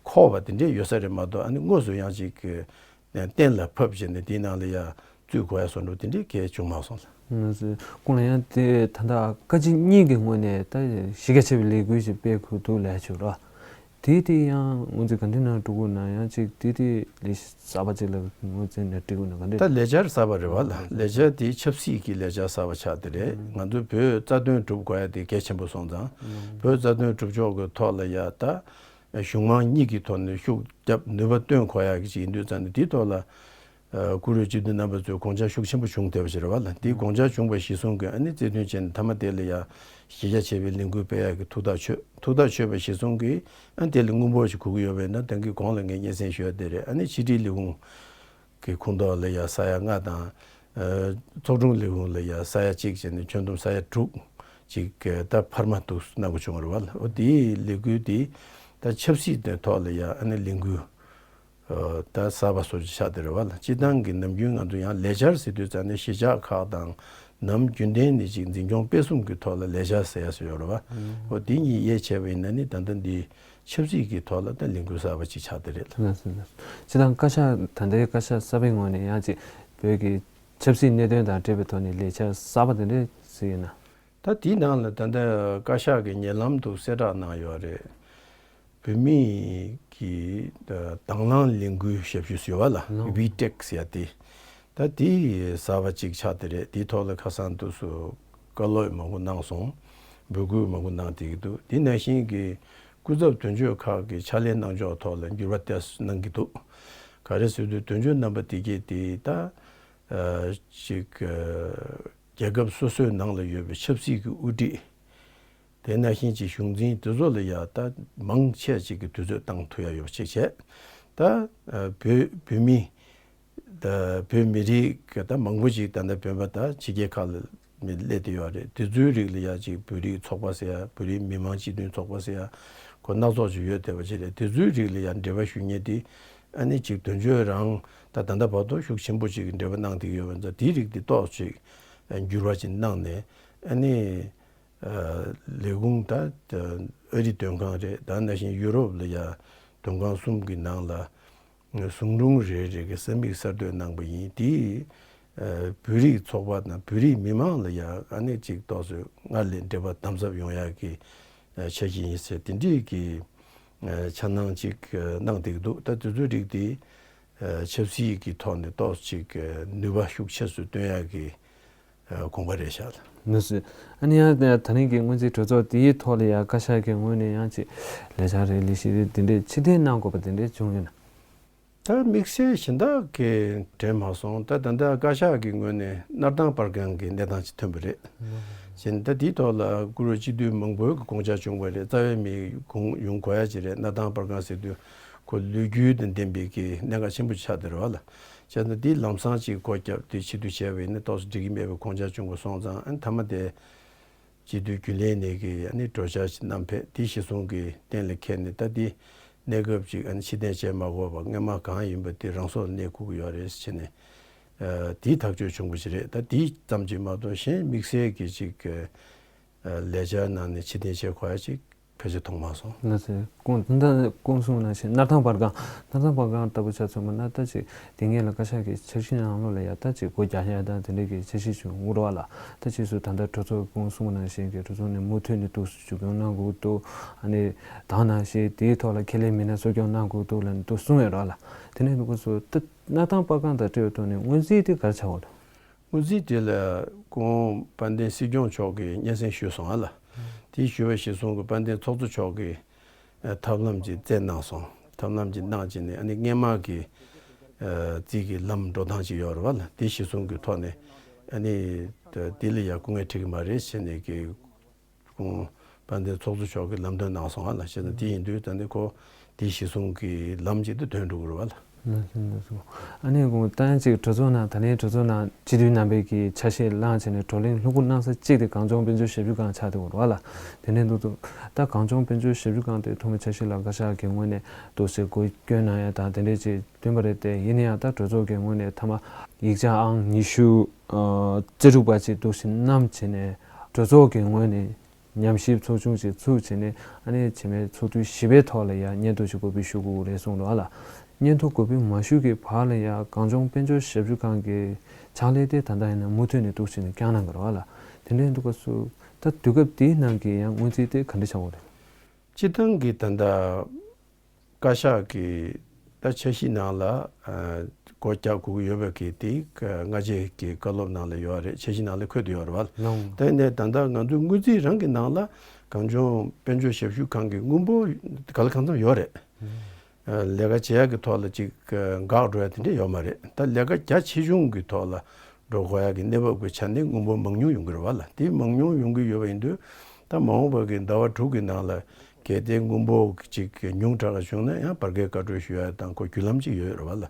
འཁོར་བ་དེ་འདྲའི་ཡོད་ས་རེད་མ་གཏོགས། ཨ་ནི་དངོས་སུ་ཡང་ཅིག་གཏན་ལ་ཕབ་བྱས་ནས་དེའི་ནང་ལ་ཡ་བཙུད་དགོས་ཡ་བཟོ་འདྲ་དེ་འདྲའི་གལ་བྱུང་མ་སོང་ལ། ང་ཚོས་ཁོང་ལ་ཡང་དེ་ད་ལྟ་བཀའ་སྤྱི་གཉིས་ཀྱི་ངོས་ནས་ད་གཞི་རྒྱ་ཆེ་བའི་ལས་འགུལ་ཞིག་སྤེལ་དགོས་འདུག་ལས་བྱུང་རོགས། དེ་དེ་ཡང་ངོས་འཛིན་ག་འདྲ་གནང་འགྲོ་དགོས་ན་ཡང་ཅིག་དེ་དེ་ལས་གསར་པ་ཅིག་ལ་ངོས་འཛིན་ནས་འགྲིག་དགོས་ན་ག་འདྲ། ད་ལས་འཆར་གསར་པ་རེད་བ་ལ། ལས་འཆར་དེ་ཆབ་སྲིད་ཀྱི་ལས་འཆར་གསར་པ་ཆགས་དེ་རེད། ང་ཚོ་བོད་རྩ་དོན་སྒྲུབ་དགོས་ཡ་དེ་གལ་ཆེན་པོ་སོང་ཙང་། བོད་རྩ་དོན་སྒྲུབ་ཕྱོགས་ཀྱི་ཐོག་ལ་ཡ་ད་གཞུང་མང་གཉིས་ཀྱི་ཐོག་ནས་ཤུགས་རྒྱབ་ནུས་པ་བཏོན་དགོས་ཡ་གི་ཅིག་ཡིན་དུས་ཙང་ནས་དེའི་ཐོག་ལ། ཨ་བཀུར་འོས་སྤྱི་འཐུས་རྣམ་པ་ཚོས་དགོངས་འཆར་ཤུགས་ཆེན་པོ་བྱུང་བསྡད་པ་ཞིག་རེད་བ་ལ། དེའི་དགོངས་འཆར་བྱུང་བ་གཞིར་བཟུང་གིས་ཨ་ནི་རྩལ་འདོན་བྱས་ནས་མཐའ་མ་དེ་ལ་ཡ་གཞི་རྒྱ་ཆེ་བའི་ལས་འགུལ་སྤེལ་ཡག་གི་ཐུགས་ཐག་ཆོད། ཐུགས་ཐག་ཆོད་པ་གཞིར་བཟུང་གིས་ཨ་ནི་དེ་ལ་དངུལ་འབོར་ཞིག་དགོས་ཀྱི་ཡོད་པས་ན་ད་གིན་གོང་ལ་ངས་སྙན་སེང་ཞུ་ཡ་དེ་རེད། ཨ་ནི་ཕྱི་དྲིལ་ལས་ཁུངས་ཀྱི་ཁོངས་གཏོགས་ལ་ཡ་ས་ཡ་ལྔ་དང་། ཨ་ཚོགས་དྲུང་ལས་ཁུངས་ལ་ཡ་ས་ཡ་གཅིག་བྱས་ནས་ཁྱོན་བསྡོམས་ས་ཡ་དྲུག་ཅིག་ད་འཕར་མ་འདུག་གནང་དགོས་བྱུང་བ་རེད་བ་ལ། འོ་དེའི་ལས་འགུལ་དེ་ད་ཆབ་སྲིད་དེ་ཐོག་ལ་ཡ་ཨ་ནི་ལས་འགུལ། ད་གསར་པ་སོགས་ཀྱི་ཆགས་བསྡད་རེད་བ་ལ། སྤྱི་བཏང་གི་ནམ་རྒྱུན་ང་ཚོ་ཡང་ལས་འཆར་ཟེར་དུས་ཙང་ནས་གཞིས་ཆགས་ཁག་དང་ནམ་རྒྱུན་ལྡན་ནས་ཅིག་འཛིན་སྐྱོང་སྤེལ་གསུམ་གྱི་ཐོག་ལ་ལས་འཆར་ཟེར་ཡ་སུ་ཡོད་རེད་བ། འོ་དེ་གཉིས་དབྱེ་བྱས་པ་ཡིན་ན་ནི་ད་ལྟ་འདི་ཆབ་སྲིད་ཀྱི་ཐོག་ལ་ད་ལས་འགུལ་གསར་པ་ཅིག་ཆགས་བསྡད་རེད་ལ། ལགས་སོ་ལགས་སོ། སྤྱི་བཏང་བཀའ་ཤག་ད་ལྟའི་བཀའ་ཤག་གསར་པའི་ངོས་ནས་ཡང་ཅིག་བོད་ཀྱི་ཆབ་སྲིད་གནད་དོན་དང་འབྲེལ་བའི་ཐོག་ནས་ལས་འཆར་གསར་པ་དེ་འདྲ་ཟེར་ཡོད་ན། ད་དེའི་ནང་ལ་ད་ལྟ་བཀའ་ཤག་གི་ཉེ་ལམ་དུ་གསལ་བསྒྲགས་གནང་ཡོད་རེད། བོད་མི་གི་དང་བླངས་ལས་འགུལ་ཞབས་ཞུ་ཟེར་བ་ལ་ལོ། བི་ཊེག་ཟེར་ཡ་དེ། ད་དེ་གསར་པ་ཅིག་ཆགས་བསྡད་རེད། དེའི་ཐོག་ལ་ཁ་སང་དུས་སུ་བཀའ་སློབ་མང་པོ་གནང་སོང་། འབོད་སྐུལ་མང་པོ་གནང་བསྡད་ཀྱི་འདུག་དེ་ནང་བཞིན་གྱི་སྐུ་ཚབ་དོན་གཅོད་ཁག་གི་ཕྱག་ལས་གནང་ཕྱོགས་ཐོག་ལ་འགྱུར་བ་ཏོག་ཙམ་གནང་གི་འདུག་ག་རེ་ཟེར་དུས་དོན་གཅོད་རྣམ་པ་དེ་གས་དེ་ད་ཅིག་རྒྱལ་ཁབ་སོ་སོའི་ནང་ལ་ཡོད་པའི་ཆབ་སྲིད་ཀྱི་དབུ་ཁྲིད། དེ་ནང་བཞིན་གྱི་གཞུང་འཛིན་དེ་ཚོ་ལ་ཡ་ད་མང་ཆེ་ཅིག་གི་དུས་ཚོད་བཏང་ཐུབ་ཡ་ཡོད་པ་ཅིག་བྱས། ད་བོད་བོད་མི་ད་བོད་མི་རིགས་ཀྱི་ད་མང་པོ་ཅིག་ད་ལྟ་བོད་པ་ད་ཕྱི་རྒྱལ་ཁག་ལ་མི་སླེབས་བསྡད་ཡོད་རེད། དེ་ཚོའི་རིགས་ལ་ཡ་ཅིག་བོད་རིགས་ཚོགས་པ་ཟེར་ཡ། བོད་རིགས་མི་མང་སྤྱི་མཐུན་ཚོགས་པ་ཟེར་ཡ། ཁོ་སྣ་ཚོགས་ཅིག་ཡོད་བསྡད་པ་ཅིག་རེད། དེ་ཚོའི་རིགས་ལ་ཡ་འབྲེལ་བ་ཞུ་མཁན་དེ་ཨ་ནི་ཅིག་དོན་གཅོད་རང་ད་ད་ལྟ་བར་དུ་ཤུགས་ཆེན་པོ་ཅིག་གི་འབྲེལ་བ་གནང་བསྡད་ཀྱི་ཡོད་པ་ཚོ་དེའི་རིགས་དེ་ཏོག་ཅིག་འགྱུར་བ་ཅིག་གནང་ནས་ཨ་ནི། ལས་ཁུངས་ད་ཨ་རི་དོན་ཁང་རེད། ད་ནང་བཞིན་ཡུ་རོབ་ལ་ཡ་དོན་ཁང་གསུམ་གྱི་ནང་ལ་ཟུང་དྲུང་རེ་རེ་གི་ས་མིག་གསར་གཏོད་གནང་པ་ཡིན། དེས་བོད་རིགས་ཚོགས་པ་དང་བོད་རིགས་མི་མང་ལ་ཡ་ཨ་ནི་ཅིག་ཏོག་ཙམ་སྔར་ལས་འབྲེལ་བ་དམ་ཟབ་ཡོང་ཡག་གི་འཆར་གཞི་ཡིན་ཟེར་དེ་འདྲས་ཀྱི་འཆར་སྣང་ཅིག་གནང་བསྡད་ཀྱི་འདུག་ད་དེ་ཚོའི་རིགས་དེ་ཆབ་སྲིད་ཀྱི་ཐོག་ནས་ཏོག་ཙམ་ཅིག་ནུས་པ་ཤུགས་ཆེ་ཚུལ་སྟོན་ཡག་གི་དགོངས་པ་རེད་ཤག་ལ། མི་སྲིད། ཨ་ནི་ཡང་ད་རིང་གི་སྔོན་རྩིས་གྲོས་ཚོགས་དེའི་ཐོག་ལ་ཡང་བཀའ་ཤག་གི་ངོས་ནས་ཡང་ཅིག་ལས་འཆར་རེ་ལས་གཞི་རེ་འདི་འདྲས་ཕྱིར་འཐེན་གནང་དགོས་པ་འདི་འདྲས་བྱུང་ཡོད་ན། ད་དམིགས་བསལ་གཞན་དག་གི་དྲན་མ་སོང་། ད་ད་ལྟ་བཀའ་ཤག་གི་ངོས་ནས་སྣར་ཐང་པར་ཁང་གི་གནས་སྟངས་ཅིག་ཐོན་པ་རེད། བྱས་ན་ད་དེའི་ཐོག་ལ་བཀུར་འོས་སྤྱི་འཐུས་མང་པོའི་གི་དགོངས་འཆར་བྱུང་བ་རེད། རྩ་བའི་མི་དགོངས་ཡོང་དགོས་ཡ་ཅིག་རེད། སྣར་ཐང་པར་ཁང་ཟེར་དུས་ཁོ་ལོ་རྒྱུས་དང་ལྡན་པའི་གི་གནད་འགག་ཆེན་པོ་ཆགས་བསྡད་རེད་བ་ལ། བྱས་ན་འདི་ལམ་སང་ཅིག་སྒོ་བརྒྱབ་སྟེ་ཕྱིར་བསྡུ་བྱས་པ་ཡིན་ན་ཏོག་ཙམ་འགྲིག་གི་མེད་པའི་དགོངས་འཆར་བྱུང་བ་སོང་ཙང་། ཨ་ནི་མཐའ་མ་དེ་སྤྱི་འཐུས་རྒྱུན་ལས་ནས་ཀྱི་ཨ་ནི་གྲོས་འཆར་ཅིག་བསྣམས་ཕེབས། དེ་གཞིར་བཟུང་གིས་གཏན་ལ་འཁེལ་ནས་ད་འདི་གནས་སྐབས་ཅིག་ཨ་ནི་ཕྱིར་འཐེན་བྱས་མ་དགོས་པར་སྔོན་མ་གང་ཡིན་པ་དེ་རང་སོར་གནས་དགོས་ཀྱི་ཡོད་རེད་ཟེར་ནས། ཨ་དེའི་ཐག་གཅོད་བྱུང་བ་ཞིག་རེད། ད་དེ་ཙམ་གྱིས་མ་གཏོགས་གཞན་དམིགས་བསལ་གྱི་ཅིག་ཨ་ལས་འཆར་ནང་ནས་ཕྱིར་འཐེན་བྱེད་དགོས་ཡ་ཅིག་ཕལ་ཆེར་མཐོང་མ་སོང་། ལགས་སོ། ཁོང་ད་ལྟ་ཁོང་གསུངས་ནང་བཞིན་སྣར་ཐང་པར་ཁང་། སྣར་ཐང་པར་ཁང་ལྟ་བུ་ཆ་མཚོན་པ་ན། ད་ཅིག་དེ་སྔོན་ལ་བཀའ་ཤག་གི་འཆར་གཞི་ནང་ལོགས་ལ་ཡ་ད་ཅིག་སྒོ་རྒྱག་ཡ་དང་དེ་འདྲའི་གི་འཆར་གཞི་བྱུང་ཡོད་རེད་བ་ལགས། ད་ཕྱིས་སུ་ད་ལྟ་གྲོས་ཚོགས་ཁོང་གསུངས་ནང་བཞིན་གི་གྲོས་ཚོགས་ནས་མུ་མཐུད་ནས་འདུག་སེ་བཞུགས་སྐྱོང་གནང་དགོས་འདུག་ཨ་ནི་ད་ནང་བཞིན་དེའི་ཐོག་ལ་ཁས་ལེན་མེད་ན་གསོ་སྐྱོང་གནང་དགོས་འདུག་ལབ་ནས་འདུག་གསུངས་ཡོད་རེད་བ་ལགས། དེ་ནས་འདུག་སེ་ད་སྣར་ཐང་པར་ཁང་དང་འབྲེལ་བའི་ཐོག་ནས་སྔོན་རྩིས་དེ་ག་རེ་ཆགས་ཡོད་རེད། སྔོན་རྩིས་དེ་ལ་ཁོང་དཔལ་ལྡན་སྲིད་སྐྱོང་མཆོག་གིས་སྙན་སེང་ཞུས་སོང་ཨ་ལགས། དེ་ཞུ་བ་གཞིར་བཟུང་གི་དཔལ་ལྡན་ཚོགས་གཙོ་མཆོག་གིས་ཨ་ཐབས་ལམ་ཅིག་བཙལ་གནང་སོང་། ཐབས་ལམ་ཅིག་གནང་བྱས་ནས་ཨ་ནི་སྔོན་མ་གི་ཨ་རྩིས་ཀྱི་ལམ་འགྲོ་སྟངས་ཅིག་ཡོད་རེད་བ་ལགས། དེ་གཞིར་བཟུང་གི་ཐོག་ནས་ཨ་ནི་དེ་ལ་ཡ་སྐུ་ངལ་འཕྲད་ཀྱི་མ་རེད་ཟེར་ནས་ཀྱི་ཁོང་དཔལ་ལྡན་ཚོགས་གཙོ་མཆོག་གིས་ལམ་སྟོན་གནང་སོང་ཨ་ལགས། བྱས་ཙང་དེ་ཡིན་དུས་ད་ནི་ཁོ་དེ་གཞིར་བཟུང་གི་ལམ་ཅིག་ཏུ་ཐོན་འགྲོ་གི་རེད་བ་ལགས། ལགས་སོ། ཨ་ནི་ཁོང་ད་ཡང་ཅིག་གྲོས་ཚོགས་ནང་ད་ལན་གྲོས་ཚོགས་ནང་སྤྱི་འཐུས་རྣམ་པས་ཀྱི་ཆ་ཤས་བླངས་བྱས་ནས་བགྲོ་གླེང་ལྷུག་པོ་གནང་ས་གཅིག་དེ་གངས་ལྗོངས་དཔལ་འབྱོར་ཞབས་ཞུ་ཁང་ཆགས་བསྡད་ཡོད་རེད་བ་ལགས། དེ་ནས་འདུག་ཏུ་ད་གངས་ལྗོངས་དཔལ་འབྱོར་ཞབས་ཞུ་ཁང་དེ་ཐོག་མའི་ཆ་ཤས་ལ་བཀའ་ཤག་གི་ངོས་ནས་འདུག་སེ་སྒོ་སྐྱོན་གནང་ཡ་དང་དེ་འདྲས་ཅིག་བཏོན་པ་རེད་དེ། ཡིན་ན་ཡང་ད་གྲོས་ཚོགས་ཀྱི་ངོས་ནས་མཐའ་མ་ཡིག་ཆ་ཨང་ཉི་ཤུ་རྩ་དྲུག་པ་ཅིག་འདུག་སེ་བསྣམས་བྱས་ནས་གྲོས་ཚོགས་ཀྱི་ངོས་ནས་ཉམས་ཞིབ་ཚོགས་ཆུང་ཅིག་ཚུགས་བྱས་ནས་ཨ་ནི་རྗེས་མའི་ཚོགས་དུས་བཞི་པའི་ཐོག་ལ་ཡང་སྙན་ཐོ་ཞིག་འགོད་འབུལ་ཞུ་དགོས་རེད་གསུངས་འདུག་ཨ་ལགས། སྙན་ཐོ་འགོད་འབུལ་མ་ཞུས་ཀྱི་བར་ལ་ཡང་གངས་ལྗོངས་དཔལ་འབྱོར་ཞབས་ཞུ་ཁང་གི་ཕྱག་ལས་དེ་ད་ལྟ་ཡིན་ན་མུ་མཐུད་ནས་འདུག་སེ་བསྐྱངས་གནང་གི་རེད་བ་ལགས། དེ་འདྲའི་འདུག་སྐབས་སུ་ད་དུས་སྐབས་དེའི་ནང་གི་ཡང་སྔོན་རྩིས་དེ་ག་འདྲ་ཆགས་ཡོད་རེད། སྤྱིར་བཏང་གི་ད་ལྟ་བཀའ་ཤག་གི་ད་འཆར་གཞི་ནང་ལ་ཨ་སྒོ་རྒྱག་དགོས་ཀྱི་ཡོད་པ་གི་དེ་སྔ་རྗེས་ཀྱི་བཀའ་སློབ་ནང་ལ་ཡོད་རེད། འཆར་གཞི་ནང་ལ་འཁོད་དུ་ཡོད་རེད་བ། ལགས། དེ་ནས་ད་ལྟ་ང་ཚོའི་སྔོན་རྩིས་རང་གི་ནང་ལ་གངས་ལྗོངས་དཔལ་འབྱོར་ཞབས་ཞུ་ཁང་གི་དངུལ་འབོར་ག་ལ་གང་འཚམ་ཡོད་རེད། ཨ་ལས་ཀ་བྱེད་ཡག་གི་ཐོག་ལ་ཅིག་འགག་འགྲོ་ཡ་དེ་འདྲ་ཡོད་མ་རེད། ད་ལས་ཀ་རྒྱ་ཆེ་ཆུང་གི་ཐོག་ལ་འགྲོ་དགོས་ཡག་གི་གནས་བབ་ཀྱི་ཆ་ནས་དངུལ་འབོར་མང་ཉུང་ཡོང་གི་རེད་བ་ལགས། དེ་མང་ཉུང་ཡོང་གི་ཡོད་པ་ཡིན་དུས་ད་མ་འོངས་པ་གི་ཟླ་བ་དྲུག་གི་ནང་ལ་གལ་ཏེ་དངུལ་འབོར་ཅིག་ཉུང་དྲགས་བྱུང་ན་ཡང་བར་བརྒལ་བཀའ་འཁྲོལ་ཞུ་ཡ་དང་ཁོ་བརྒྱུད་ལམ་ཅིག་ཡོད་རེད་བ་ལགས།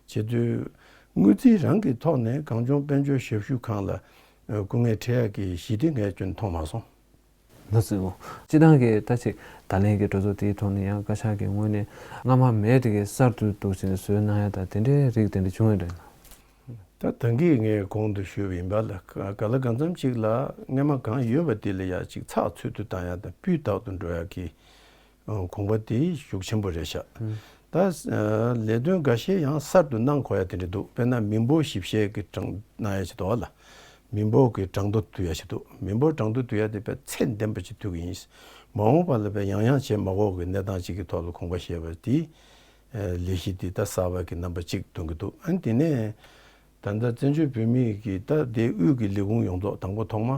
བྱེད་དུས་དངུལ་རྩིས་རང་གི་ཐོག་ནས་གངས་ལྗོངས་དཔལ་འབྱོར་ཞབས་ཞུ་ཁང་ལ་སྐུ་ངལ་འཕྲད་ཡ་གི་གཞི་དེ་ངས་ཁྱོན་མཐོང་མ་སོང་། ལགས་སོ། སྤྱིར་བཏང་གི་ད་ཅིག་ད་ལན་གྱི་གྲོས་ཚོགས་དེའི་ཐོག་ནས་ཡང་བཀའ་ཤག་གི་ངོས་ནས་སྔ་མ་མེད་དེ་གའི་གསར་དུ་འདུག་ཟེར་ནས་བཟོས་གནང་ཡ་དང་དེ་འདྲའི་རིགས་དེ་འདྲ་བྱུང་ཡོད་རེད། ད་ད་གིན་ངས་གོང་དུ་ཞུས་པ་ཡིན་པ་ལ་ག་ལ་གང་འཚམ་ཅིག་ལ་སྔོན་མ་གང་ཡོད་པ་དེ་ལ་ཡ་ཅིག་ཚགས་ཚུད་དུ་བཏང་ཡ་དང་སྤུས་དག་ཏུ་འགྲོ་ཡ་གི་དགོངས་པ་དེ་ཤུགས་ཆེན་པོ་རེད་ཤག་ད་ལས་དོན་འགའ་ཤས་ཡང་གསར་དུ་གནང་དགོས་ཡ་དེ་འདྲ་འདུག་དཔེར་ན་མི་འབོར་ཞིབ་བཤེར་གྱི་གྲངས་གནང་ཡ་ཞིག་འདུག་བ་ལ། མི་འབོར་གྱི་གྲངས་ཐོ་བསྡུ་ཡ་ཞིག་འདུག་མི་འབོར་གྲངས་ཐོ་བསྡུ་ཡ་དེ་དཔེ་ཚད་ལྡན་པ་ཞིག་བསྡུ་གི་ཡིན། མ་འོངས་པ་ལ་དཔེ་ཡང་ཡང་བྱེད་མ་དགོས་ཀྱི་གནས་སྟངས་ཅིག་གི་ཐོག་ལ་དགོངས་པ་བཞེས་པ་དེ་ལས་གཞི་དེ་ད་གསར་པ་གི་རྣམ་པ་གཅིག་སྟོན་གྱི་འདུག་ཨ་ནི་དེ་ནས་ད་ལྟ་བཙན་བྱོལ་བོད་མིའི་གི་ད་དེ་དབུས་ཀྱི་ལས་ཁུངས་ཡོངས་རྫོགས་དང་པོ་ཐོག་མ་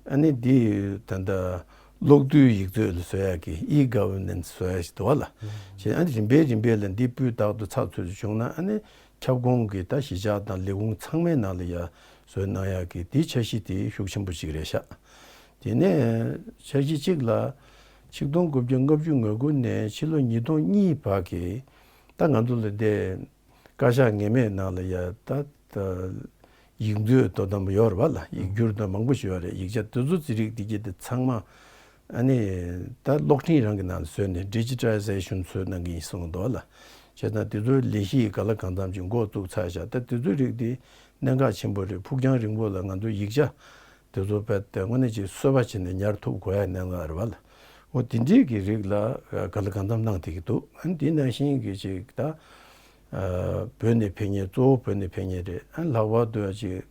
ཨ་ནི་འདི་ད་ལྟ་གློག་རྡུལ་ཡིག་མཛོད་ལ་བཟོ་ཡག་གི་e-governance བཟོ་ཡག་ཞིག་འདུག་བ་ལ། བྱས་ཨ་ནི་རིམ་པས་རིམ་པས་ལ་འདི་སྤུས་དག་ཏུ་ཚགས་ཚུད་དུ་བྱུང་ན་ཨ་ནི་ཁྱབ་ཁོངས་ཀྱི་ད་གཞིས་ཆགས་དང་ལས་ཁུངས་ཚང་མའི་ནང་ལ་ཡ་བཟོས་གནང་ཡག་གི་དེའི་འཆར་གཞི་དེ་ཤུགས་ཆེན་པོ་ཅིག་རེད་ཤག་དེ་ནས་འཆར་གཞི་གཅིག་ལ་ཆིག་སྟོང་དགུ་བརྒྱ་ལྔ་བཅུ་ང་དགུ་ནས་ཕྱི་ལོ་ཉིས་སྟོང་གཉིས་བར་གྱི་ད་ང་ཚོ་ལ་དེ་བཀའ་ཤག་ངེས་མེད་ནང་ལ་ཡ་ད་ད་ཡིག་མཛོད་དོ་དམ་ཡོད་རེད་བ་ལ། ཡིག་སྒྱུར་དང་མང་པོ་ཞིག་ཡོད་རེད། ཡིག་ཆ་དེ་ཚོ་ཟེར་རིགས་དེ་གྱད་དེ་ཚང་མ་ཨ་ནི་ད་གློག་འཕྲིན་རང་གི་ནང་ལ་བཟོས་ནས་ཌི་ཇི་ཊལ་ཟེ་ཤན་བཟོས་གནང་གི་ཡིན་གསུངས་འདུག་བ་ལ། བྱས་ཙང་དེ་ཚོའི་ལས་གཞི་ག་ལ་གང་འཚམ་ཅིག་འགོ་བཙུགས་ཚར་བཞག་ད་དེ་ཚོའི་རིགས་དེ་གནད་འགག་ཆེན་པོ་རེད། ཕུགས་རྒྱང་རིང་པོ་ལ་ང་ཚོ་ཡིག་ཆ་དེ་ཚོ་རྦད་དེ་དངོས་གནས་ཅིག་གསོལ་བ་བྱས་ནས་ཉར་ཐུབ་དགོས་ཡ་གནད་འགག་རེད་བ་ལ། འོ་དེ་འདྲས་ཀྱི་རིགས་ལ་ག་ལ་གང་འཚམ་གནང་བསྡད་ཀྱི་འདུག་ཨ་ནི་དེ་ནང་བཞིན་གྱི་ཅིག་ད་བོད་ནས་ཕེབས་མཁན་གཙོ་བོ་བོད་ནས་ཕེབས་མཁན་རེད། ཨ་ནི་ལྷག་པར་དུ་ཅིག་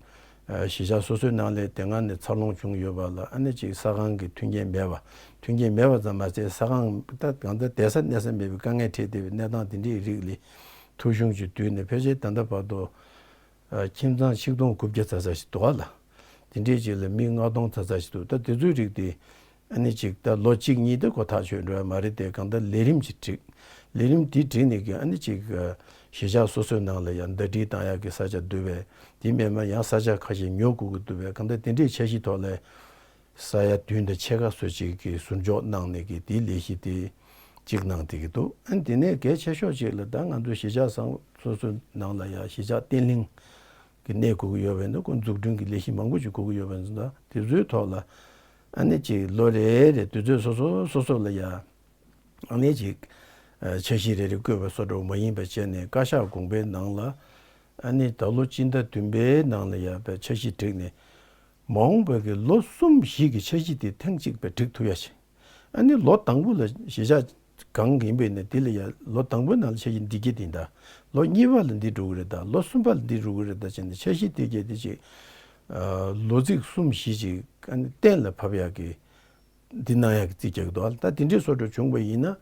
གཞིས་ཆགས་སོ་སོའི་ནང་ལ་དེ་སྔ་ནས་འཚར་ལོངས་བྱུང་ཡོད་པ་ལ་ཨ་ནི་ཅིག་ས་ཁང་གི་མཐུན་རྐྱེན་མེད་པ། མཐུན་རྐྱེན་མེད་པ་ཙམ་མ་ཟད་ས་ཁང་ད་གང་ལྟར་བསྡད་ས་གནས་ས་མེད་པའི་དཀའ་ངལ་འཕྲད་བསྡད་པའི་གནས་སྟངས་དེ་འདྲའི་རིགས་ལས་ཐོ་གཞུང་ཅིག་བསྡུས་ནས་ཕལ་ཆེར་ད་ལྟ་བར་དུ་ཨ་ཁྱིམ་ཚང་ཆིག་སྟོང་དགུ་བརྒྱ་ཙམ་ཙམ་ཞིག་འདུག་ག་ལ། དེ་འདྲའི་ཅིག་ལ་མི་ལྔ་སྟོང་ཙམ་ཙམ་ཞིག་འདུག་ད་དེ་ཚོའི་རིགས་དེ་ཨ་ནི་ཅིག་ད་ལོ་གཅིག་གཉིས་དེ་ཁོ་ཐག་ཆོད་འགྲོ་ཡ་མ་རེད་དེ། གང་ལྟར་ལས་རིམ་ཅིག་བསྒྲིགས། ལས་རིམ་དེ་བསྒྲིགས་ནས་ཀྱི་ཨ་ནི་ཅིག་གཞིས་ཆགས་སོ་སོའི་ནང་ལ་ཡང་ཟླ་སྒྲིལ་བཏང་ཡག་གི་ས་ཆ་འདུག་པས། དེ་མིན་པ་ཡང་ས་ཆ་ཁ་ཤས་ཉོ་དགོས་ཀྱི་འདུག་པས། གང་ལྟར་དེ་འདྲའི་འཆར་གཞི་ཐོག་ལ་ས་ཡ་བདུན་དང་ཕྱེད་ཀ་བཟོ་ཅིག་གི་ཟུར་འཇོག་གནང་ནས་ཀྱི་དེའི་ལས་གཞི་དེ་གཅིག་གནང་བསྡད་ཀྱི་འདུག་ཨ་ནི་དེ་ནས་གལ་ཆེ་ཤོས་ཅིག་ལ་ད་ང་ཚོ་གཞིས་ཆགས་སོ་སོའི་ནང་ལ་ཡང་གཞིས་ཆགས་བརྟན་ལྷིང་གི་གནས་དགོས་ཀྱི་ཡོད་པས་ན་ཁོ་འཛུགས་སྐྲུན་གྱི་ལས་གཞི་མང་པོ་ཞིག་དགོས་ཀྱི་ཡོད་པས་ན་ད་དེ་ཚོའི་ཐོག་ལ་ཨ་ནི་ཅིག་ལོ་རེ་རེ་དུས་ཚོད་སོ་སོ་སོ་སོ་ལ་ཡང་ཨ་ནི་ཅིག་འཆར་གཞི་རེ་རེ་བཀོད་པ་བཟོ་འདྲ་བོ་མ་ཡིན་པ་བྱས་ནས་བཀའ་ཤག་དགོངས་པའི་ནང་ལ་ཨ་ནི་ད་ལོ་སྤྱི་ཟླ་བདུན་པའི་ནང་ལ་ཡང་པའི་འཆར་གཞི་བསྒྲིགས་ནས་མ་འོངས་པའི་གི་ལོ་གསུམ་བཞི་གི་འཆར་གཞི་དེ་ཐེངས་གཅིག་པའི་བསྒྲིགས་ཐུབ་ཡ་ཞིག་ཨ་ནི་ལོ་དང་པོ་ལ་གཞིས་ཆགས་གང་ཡིན་པའི་ནས་དེ་ལ་ཡ་ལོ་དང་པོའི་ནང་ལ་འཆར་གཞི་འདི་གྱད་དེ་ཡིན་ད། ལོ་གཉིས་པ་ལ་འདི་འགྲོ་གི་རེད་ད། ལོ་གསུམ་པ་ལ་འདི་འགྲོ་གི་རེད་ད་བྱས་ནས་འཆར་གཞི་དེ་གྱད་དེ་ཅིག་ལོ་ཚིགས་གསུམ་བཞི་ཅིག་ཨ་ནི་གཏན་ལ་ཕབ་ཡག་གི་འདི་གནང་ཡག་གི་རྩིས་རྒྱག་གི་འདུག་ད་དེ་འདྲའི་བཟོ་འདྲ་བྱུང་བ་ཡིན་ན།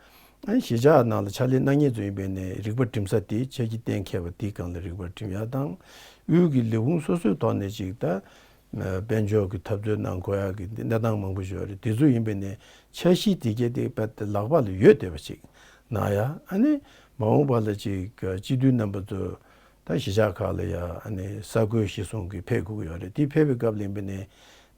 ཨ་ནི་གཞིས་ཆགས་ནང་ལ་ཕྱག་ལས་གནང་མཁན་ཚོ་ཡིན་པའི་ནས་རིག་པ་སྒྲིམ་ས་དེ་འཆར་གཞི་གཏན་འཁེལ་བ་དེའི་སྒང་ལ་རིག་པ་སྒྲིམ་ཡག་དང་། དབུས་ཀྱི་ལས་ཁུངས་སོ་སོའི་ཐོག་ནས་ཅིག་ད་དཔལ་འབྱོར་གྱི་འཐབ་རྩོད་གནང་དགོས་ཡག་གི་གནས་སྟངས་མང་པོ་ཞིག་ཡོད་རེད། དེ་ཚོ་ཡིན་པའི་ནས་འཆར་གཞི་དེ་གྱད་དེ་རྦད་དེ་ལག་པ་ལ་ཡོད་བསྡད་པ་ཅིག་གནང་ཡག་ཨ་ནི་མ་འོངས་པ་ལ་ཅིག་སྤྱི་འཐུས་རྣམ་པ་ཚོ་ད་གཞིས་ཆགས་ཁག་ལ་ཡ་ཨ་ནི་ས་བགོས་གཞི་བཟུང་གི་ཕེབས་དགོས་ཀྱི་ཡོད་རེད། དེ་ཕེབས་པའི་སྐབས་ལ་ཡིན་པའི་ནས་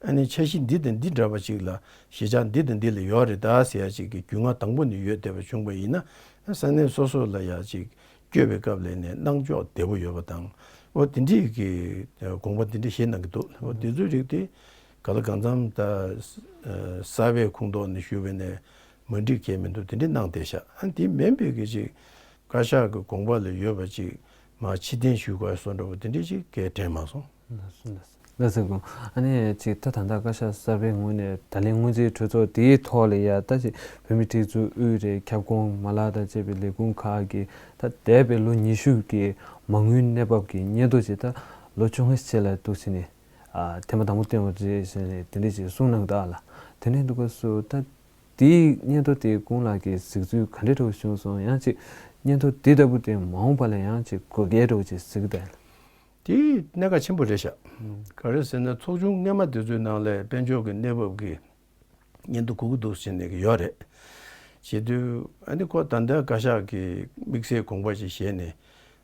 ཨ་ནི་འཆར་གཞི་འདི་དང་འདི་འདྲ་བ་ཅིག་ལ་གཞིས་ཆགས་འདི་དང་འདི་ལ་ཡོད་རེད་ད་ཟེར་ཡ་ཅིག་གི་རྒྱུས་མངའ་དང་པོ་ནས་ཡོད་བསྡད་པ་བྱུང་བ་ཡིན་ན། ས་གནས་སོ་སོ་ལ་ཡ་ཅིག་བསྐྱོད་པའི་སྐབས་ལ་ནས་གནང་ཕྱོགས་བདེ་པོ་ཡོད་པ་དང་། འོ་དེ་འདྲའི་གི་དགོངས་པ་དེ་འདྲ་བཞེས་གནང་གི་འདུག་འོ་དེ་ཚོའི་རིགས་དེ་ག་ལ་གང་འཚམ་ད་གསར་པའི་ཁོངས་གཏོགས་ནས་ཞུས་པའི་ནས་མ་འགྲིག་གི་མི་འདུག་དེ་འདྲ་གནང་བསྡད་ཤག་ཨ་དེ་མིན་པའི་གི་ཅིག་བཀའ་ཤག་གི་དགོངས་པ་ལ་ཡོད་པ་ཅིག་མར་ཕྱིར་འཐེན་ཞུ་དགོས་བཟོ་འདྲ་པོ་དེ་འདྲ་ཅིག་གས་དྲན་མ་སོང་། ལགས་སོ། ལགས་སོ། ལགས་སོ། ཨ་ནི་ཅིག་ད་ད་ལྟ་བཀའ་ཤག་གསར་པའི་ངོས་ནས་ད་ལན་སྔོན་རྩིས་གྲོས་ཚོགས་དེའི་ཐོག་ལ་ཡ་ད་ཅིག་བོད་མིའི་སྒྲིག་འཛུགས་དབུས་རེད། ཁྱབ་ཁོངས་མ་ལག་དང་བཅས་པའི་ལས་ཁུངས་ཁག་གི་ད་འདས་པའི་ལོ་ཉི་ཤུ་གི་མ་དངུལ་གནས་བབ་ཀྱི་སྙན་ཐོ་ཅིག་ད་ལོ་བཅོ་ལྔ་ཕྱེད་ལ་འདུག་ཟེར་ནས་ཨ་ཐེངས་མ་དང་པོ་བཏོན་པ་རེད་ཟེར་ནས་དེ་འདྲ་ཅིག་གསུངས་གནང་འདུག་ཨ་ལ། དེ་ནས་འདུག་ག་སུ་ད་དེའི་སྙན་ཐོ་དེ་ཀུན་ལགས་ཀྱིས་གཟིགས་ཚུལ་ག་འདྲ་འདྲ་བོ་བྱུང་སོང་། ཡང་ཅིག་སྙན་ཐོ་དེ་ལྟ་བུ་དེ་མ་འོངས་པ་ལ་ཡང་ཅིག་དགོས་གལ་འདྲ་བོ་ཅིག་གཟིགས་དང་། དེ་གནད་འགག་ཆེན་པོ་རེད་ཤག་ག་རེ་ཟེར་ན་ཚོགས་ཆུང་སྔོན་མ་དེ་ཚོའི་ནང་ལ་དཔལ་འབྱོར་གྱི་གནས་བབ་ཀྱི་སྙན་ཐོ་དགོས་ཀྱི་འདུག་ཟེར་ནས་ཀྱི་ཡོད་རེད། བྱེད་དུས་ཨ་ནི་ཁོ་ད་ལྟ་བཀའ་ཤག་གིས་དམིགས་བསལ་དགོངས་པ་ཞིག་བཞེས་ནས་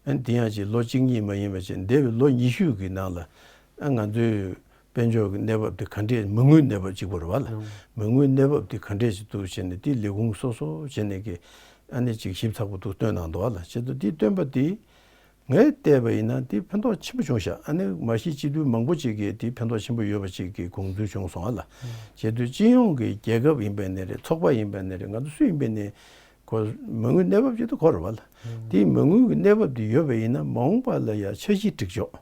ཨ་ནི་དེ་ཡང་ཅིག་ལོ་གཅིག་གཉིས་མ་ཡིན་པ་ཅིག་འདས་པའི་ལོ་ཉི་ཤུ་གི་ནང་ལ་ཨ་ང་ཚོའི་དཔལ་འབྱོར་གྱི་གནས་བབ་དེ་ག་འདྲས་མ་དངུལ་གནས་བབ་གཅིག་པོ་རེད་བ་ལ། ཨང་། མ་དངུལ་གནས་བབ་དེ་ག་འདྲས་ཅིག་འདུག་བྱས་ནས་དེ་ལས་ཁུངས་སོ་སོ་བྱས་ནས་ཀྱི་ཨ་ནི་ཅིག་ཞིབ་ཚགས་པོ་འདུག་བཏོན་གནང་འདུག་བ་ལ། བྱེད་དུས་དེ་བཏོན་པ་དེ། ངས་བལྟས་པ་ཡིན་ན་དེ་ཕན་ཐོགས་ཆེན་པོ་བྱུང་ཤག་ཨ་ནི་མ་གཞི་སྤྱི་འཐུས་མང་པོ་ཅིག་གིས་དེ་ཕན་ཐོགས་ཆེན་པོ་ཡོད་པ་ཅིག་གི་དགོངས་ཚུལ་བྱུང་སོང་ཨ་ལ། བྱེད་དུས་སྤྱི་ཡོངས་ཀྱི་རྒྱལ་ཁབ་ཡིན་པ་ནས་རེད། ཚོགས་པ་ཡིན་པ་ནས་རེད། ང་ཚོ་སུ་ཡིན་པ་ནས་ཁོ་མ་དངུལ་གནས་བབ་ཅིག་ཏུ་གོ་རེད་བ་ལ། དེའི་མ་དངུལ་གྱི་གནས་བབ་དེ་ཡོད་པ་ཡིན་ན་མ་འོངས་པ་ལ་ཡ་འཆར་གཞི་སྒྲིག་ཕྱོགས་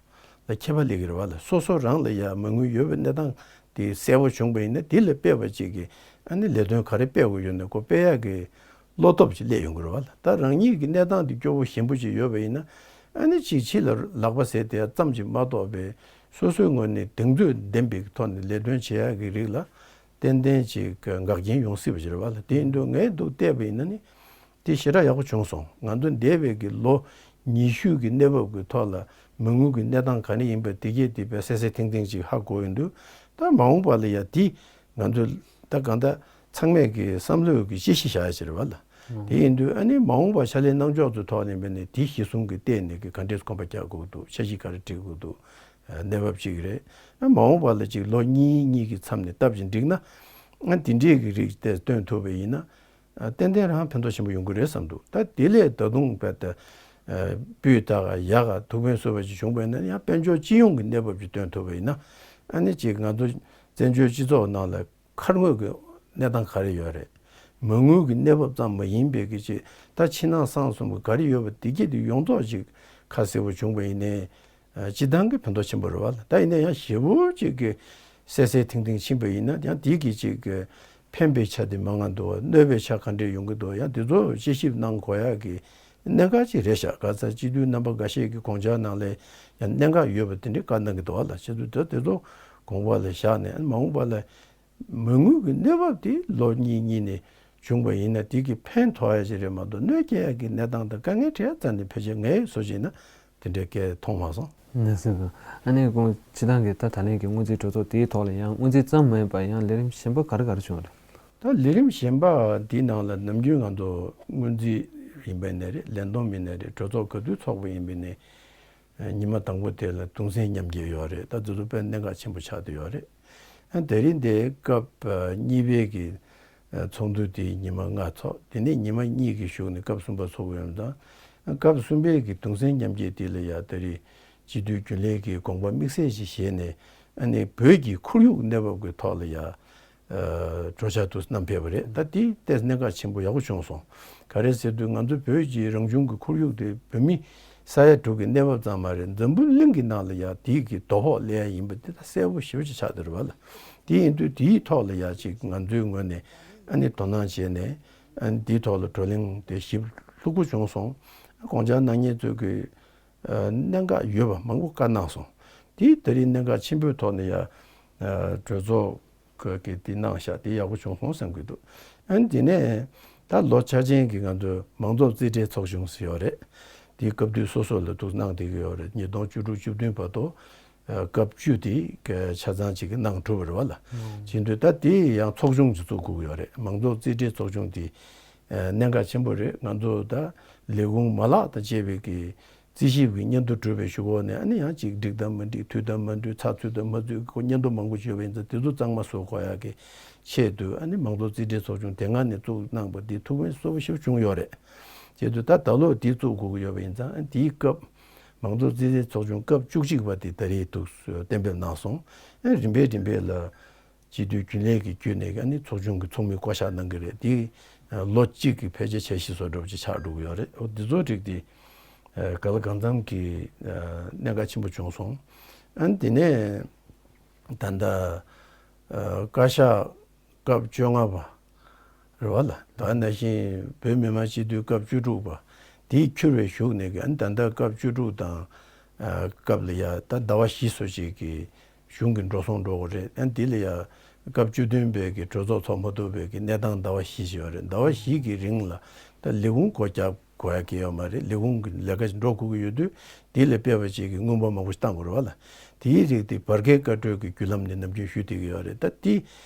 ལ་ཁྱད་པར་སླེབས་ཀྱི་རེད་བ་ལ། སོ་སོ་རང་ལ་ཡ་མ་དངུལ་ཡོད་པའི་གནས་སྟངས་དེ་གསལ་པོ་བྱུང་པ་ཡིན་ན་དེ་ལ་དཔེ་བ་ཅིག་གིས་ཨ་ནི་ལས་དོན་ག་རེ་སྤེལ་དགོས་ཡོད་ན་ཁོ་སྤེལ་ཡག་གི་བློ་སྟོབས་ཅིག་སླེབས་ཡོང་གི་རེད་བ་ལ། ད་རང་ཉིད་ཀྱི་གནས་སྟངས་དེ་སྐྱོ་བོ་ཞན་པོ་ཅིག་ཡོད་པ་ཡིན་ན་ཨ་ནི་ཅིག་ཕྱི་ལ་ལག་པ་ཟེར་དེ་ཙམ་ཅིག་མ་གཏོགས་པའི་སོ་སོའི་ངོས་ནས་གདེང་ཚོད་ལྡན་པའི་ཐོག་ནས་ལས་དོན་བྱེད་ཡག་གི་རིགས་ལ་ཏན་ཏན་ཅིག་འགག་རྐྱེན་ཡོང་སྲིད་པ་ཅིག་རེད་བ་ལ། དེ་ཡིན་དུས་ངས་འདུག་བལྟས་པ་ཡིན་ན་ནི་དེ་ཞེ་དྲག་ཡག་པོ་བྱུང་སོང་། ང་ཚོ་འདས་པའི་གི་ལོ་ཉི་ཤུ་གི་གནས་བབ་ཀྱི་ཐོག་ལ་མ་དངུལ་གྱི་གནས་སྟངས་ག་རེ་ཡིན་པ་དེ་གས་དེ་དཔེ་གསལ་གསལ་ཐིང་ཐིང་ཅིག་ཧ་གོ་ཡོང་དུས་ད་མ་འོངས་པ་ལ་ཡ་དེ་ང་ཚོ་ད་གང་ལྟར་ཚང་མས་ཀྱི་བསམ་བློའི་གི་དཔྱད་གཞི་བཞག་ཡ་ཅིག་རེད་བ་ལ། དེ་ཡིན་དུས་ཨ་ནི་མ་འོངས་པ་ཕྱག་ལས་གནང་ཕྱོགས་ཚོའི་ཐོག་ནས་མིན་ནས་དེ་གཞི་བཟུང་གི་བལྟས་ནས་ཀྱི་ག་འདྲས་གོམ་པ་རྒྱག་དགོས་འདུག་འཆར་གཞི་ག་རེ་སྒྲིག་དགོས་འདུག་གནས་བབ་ཅིག་རེད། ཨ་མ་འོངས་པ་ལ་ཅིག་ལོ་གཉིས་གཉིས་ཀྱི་མཚམས་ནས་སྟབས་ཅིག་འགྲིག་ན་ཨ་དེ་འདྲས་ཀྱི་རིགས་དེ་བཏོན་ཐུབ་པ་ཡིན་ན་ཨ་ཏན་ཏན་རང་ཕན་ཐོགས་ཆེན་པོ་ཡོང་གི་རེད་བསམ་འདུག་ད་དེ་ལས་ད་དུང་བལ་ཏེ་སྤུས་དག་ཡག་ག་ཐུགས་ཕན་གསོས་པ་ཅིག་བྱུང་བ་ཡིན་ན་ཡང་དཔལ་འབྱོར་སྤྱི་ཡོངས་ཀྱི་གནས་བབ་ཅིག་སྟོན་ཐུབ་པ་ཡིན་ན་ཨ་ནི་ཅིག་ང་ཚོ་བཙན་བྱོལ་སྤྱི་ཚོགས་ནང་ལ་མཁར་དངོས་ཀྱི་གནས་སྟངས་ག་རེ་ཡོད་རེད། མ་དངུལ་གྱི་གནས་བབ་ཙམ་མ་ཡིན་པའི་གི་ཅིག་ད་ཕྱི་ནང་གསང་གསུམ་གྱི་ག་རེ་ཡོད་པ་དེ་གྱད་དེ་ཡོངས་རྫོགས་ཅིག་ཁ་གསལ་པོ་བྱུང་བ་ཡིན་ནའི་སྤྱི་བཏང་གི་ཕན་ཐོགས་ཆེན་པོ་རེད་བ་ལ། ད་ཡིན་ན་ཡང་ཞེ་པོ་ཅིག་གི་གསལ་གསལ་ཐིང་ཐིང་ཕྱིན་པ་ཡིན་ན་ཡང་དེ་གི་ཅིག་གི་ཕན་པའི་ཆ་དེ་མང་ང་འདུག་བ་གནོད་པའི་ཆ་ག་འདྲས་ཡོང་གི་འདུག་བ་ཡང་དེ་ཚོ་དཔྱད་ཞིབ་གནང་དགོས་ཡག་གི་གནད་འགག་ཅིག་རེད་ཤག་ག་ཚ་སྤྱི་འཐུས་རྣམ་པ་འགའ་ཤས་ཀྱི་དགོངས་འཆར་ནང་ལ་ཡང་གནད་འགག་ཡོད་པ་དེ་འདྲས་བཀའ་གནང་གི་འདུག་བ་ལ། བྱས་ཙང་དེ་དེ་ཚོ་དགོངས་པ་ལ་བཞག་ནས་མ་འོངས་པ་ལ་མ་དངུལ་གྱི་གནས་བབ་དེ་ལོ་གཉིས་གཉིས་ནས་བྱུང་བ་ཡིན་ན་དེ་གི་ཕན་ཐོགས་ཡ་ཞིག་རེད་མ་གཏོགས་གནོད་སྐྱེལ་ཡ་གི་གནས་སྟངས་དང་དཀའ་ངལ་འཕྲད་ཡ་རྩ་ནས་ཕལ་ཆེར་ངས་བཟོ་བྱས་ན་དེ་འདྲའི་སྐད་མཐོང་མ་སོང་། ནས་ཟིན་དང་ཨ་ནེ་ཁོང་སྤྱི་བཏང་གི་ད་ད་ལན་གྱི་སྔོན་རྩིས་གྲོས་ཚོགས་དེའི་ཐོག་ལ་ཡང་སྔོན་རྩིས་ཙམ་མ་ཡིན་པར་ཡང་ལས་རིམ་གཞན་པ་ག་རེ་ག་རེ་བྱུང་བ་རེད། ད་ལས་རིམ་གཞན་པ་འདིའི་ནང་ལ་ནམ་རྒྱུན་ང་ཚོ་སྔོན་རྩིས་ཡིན་པ་ནས་རེད། ལས་བསྡོམས་ཡིན་ནས་རེད། གྲོས་ཚོགས་ག་དུས་ཚོགས་པ་ཡིན་པ་ནས། ཉི་མ་དང་པོ་དེ་ལ་གདུང་སེམས་མཉམ་སྐྱེད་ཡོད་རེད། ད་དེ་ཚོ་དཔེ་གནད་འགག་ཆེན་པོ་ཆགས་བསྡད་ཡོད་རེད། ཨ་དེ་རིང་འདི་སྐབས་གཉིས་པའི་གི་ཚོགས་འདུ་དེ་ཉི་མ་ལྔ་ཚོགས། དེ་ནས་ཉི་མ་གཉིས་ཀྱི་གཞུག་ནས་སྐབས་གསུམ་པ་ཚོགས་ཡོད་དང་། སྐབས་གསུམ་པའི་གི་གདུང་སེམས་མཉམ་སྐྱེད་དེ་ལ་ཡ་ད་རེས་སྤྱི་འཐུས་རྒྱུན་ལས་ཀྱི་དགོངས་པ་དམིགས་བསལ་ཞིག་བཞེས་ནས་ཨ་ནི་བོད་ཀྱི་ཁོར་ཡུག་གནས་བབ་ཀྱི་ཐོག་ལ་ཡ། གྲོས་འཆར་དུ་བསྣམས་ཕེབས་པ་རེད། ད་དེ་ཏོག་ཙམ་གནད་འགག་ཆེན་པོ་ཡག་པོ་བྱུང་སོང་། ག་རེ་ཟེར་དུས་ང་ཚོ་བོད་ཀྱི་རང་བྱུང་གི་ཁོར་ཡུག་དེ་བོད་མི་ས་ཡ་དྲུག་གི་གནས་བབ་ཙམ་མ་རེད། འཛམ་བུ་གླིང་གི་ནང་ལ་ཡ་དེའི་གི་དོ་ཕོག་སླེབས་ཡ་ཡིན་པ་དེ་ད་གསལ་པོ་ཞེ་པོ་ཅིག་ཆགས་བསྡད་རེད་བ་ལ། དེ་ཡིན་དུས་དེའི་ཐོག་ལ་ཡ་ཅིག་ང་ཚོའི་ངོས་ནས་ ཨ་ནི་དོ་སྣང་བྱས་ནས་ཨ་ནི་འདིའི་ཐོག་ལ་བགྲོ་གླེང་དེ་ཞིབ་ལྷུག་པོ་བྱུང་སོང་། དགོངས་འཆར་གནང་མཁན་ཚོས་ཀྱི་ཨ་གནད་འགག་ཡོད་པ་མང་པོ་བཀའ་གནང་སོང་། དེ་ད་རེས་གནད་འགག་ཆེན་པོའི་ཐོག་ནས་ཡ་ཨ་གྲོས་ཚོགས་ཀྱི་དེ་གནང་བཞག་དེ་ཡག་པོ་བྱུང་སོང་བསམ་གྱི་འདུག་ཨ་ནི་དེ་ནས་ད་ལོ་འཆར་ཅན་གྱི་ང་ཚོའི་མང་ཚོགས་རྩིས་ཁྲའི་ཚོགས་ཆུང་ཟེར་ཡོད་རེད། དེ་སྐབས་དུས་སོ་སོ་ལ་འདུག་གནང་བསྡད་ཀྱི་ཡོད་རེད། ཉིས་སྟོང་བཅུ་དྲུག་བཅུ་བདུན་བར་དུ་ཨ་སྐབས་བཅུ་དེ་ག་ཆ་ཚང་ཅིག་གནང་གྲུབ་པ་རེད་བ་ལ། ཨང་། བྱེད་དུས་ད་དེ་ཡང་ཚོགས་ཆུང་ཅིག་བཙུགས་དགོས་ཀྱི་ཡོད་རེད། མང་ཚོགས་རྩིས་ཁྲའི་ཚོགས་ཆུང་དེ་ཨ་གནད་འགག་ཆེན་པོ་རེད། ང་ཚོ་ད་ལས་ཁུངས་མ་ལག་དང་བཅས་པའི་གི་རྩིས་ཞིབ་ཀྱི་སྙན་ཐོ་གྲུབ་པའི་གཞུག་གུ་ནས་ཨ་ནི་ཡང་ཅིག་འགྲིག་དང་མ་འགྲིག་མཐུན་དང་མ་མཐུན་ཚགས་ཚུད་དང་མ་ཚུད་ཁོ་སྙན་ཐོ་མང་པོ་ཞིག་ཡོད་པ་ཡིན་ཙང་དེ་ཚོ་གཙང་མ་བཟོ་དགོས་ཡག་གི་ཆེད་དུ་ཨ་ནི་མང་ཚོགས་རྩིས་ཁྲའི་ཚོགས་ཆུང་དེ་སྔ་ནས་བཙུགས་གནང་པ་འདི་ཐུགས་ཕན་གསོས་པོ་ཞིག་བྱུང་ཡོད་རེད། བྱེད་དུས་ད་ད་ལོ་འདི་བཙུགས་དགོས་ཀྱི་ཡོད་པ་ཡིན་ཙང་ཨ་འདིའི་སྐབས་མང་གཙོ་རྩིས་ཁྲའི་ཚོགས་ཆུང་སྐབས་བཅུ་གཅིག་པ་དེ་ད་རེས་འདུག་གཏན་འབེབས་གནང་སོང་། ཨ་རིམ་པས་རིམ་པས་ལ་སྤྱི་འཐུས་རྒྱུན་ལས་ཀྱི་བརྒྱུད་ནས་ཨ་ནི་ཚོགས་ཆུང་གི་ཚོགས་མི་བསྐོ་གཞག་གནང་གི་རེད། དེ་ལོ་གཅིག་གི་ཕལ་ཆེར་འཆར་གཞི་བཟོ་འདྲ་བོ་ཅིག་ཆགས་འགྲོ་གི་ཡོད་རེད། འོ་འདི་ཚོ་རིགས་དེ་ག་ལ་གང་འཚམ་གྱི་གནད་འགག་ཆེན་པོ་བྱུང་སོང་། ཨ་ནི་དེ་ནས་ད་ལྟ་བཀའ་ཤག་སྐབས་བཅོ་ལྔ་པ་རེད་བ་ལ། ད་ནང་བཞིན་བོད་མི་མང་སྤྱི་འཐུས་སྐབས་བཅུ་དྲུག་པ་དེ་འཁྱུར་བའི་གཞུག་ནས་ཀྱི་ཨ་ནི་ད་ལྟ་སྐབས་བཅུ་དྲུག་དང་ཨ་སྐབས་ལ་ཡ་ད་ཟླ་བ་བཞི་སོ་ཅིག་གི་གཞུང་གི་འགྲོ་སོང་འགྲོ་དགོས་རེད། ཨ་ནི་དེ་ལ་ཡ་སྐབས་བཅུ་བདུན་པའི་གི་གྲོས་ཚོགས་ཚོགས་མ་ཐུབ་པའི་གི་གནས་སྟངས་ཟླ་བ་བཞི་ཞིག་ཡོད་རེད། ཟླ་བ་བཞི་གི་རིང་ལ་ད་ལས་ཁུངས་སྒོ་རྒྱག་དགོས་ཡ་གི་ཡོད་མ་རེད། ལས་ཁུངས་ཀྱི་ལས་ཀ་ཞིག་འགྲོ་དགོས་ཀྱི་ཡོད་དུས་དེ་ལ་དཔེ་བ་ཅིག་གི་དངུལ་འབོར་མང་པོ་ཞིག་བཏང་དགོས་རེད་བ་ལ། དེའི་རིགས་དེ་བར་བརྒལ་བཀའ་འཁྲོལ་གྱི་བརྒྱུད་ལམ་ནས་ནམ་རྒྱུན་ཞུ་བསྡད་ཀྱི་ཡོད་རེད། ད་དེ་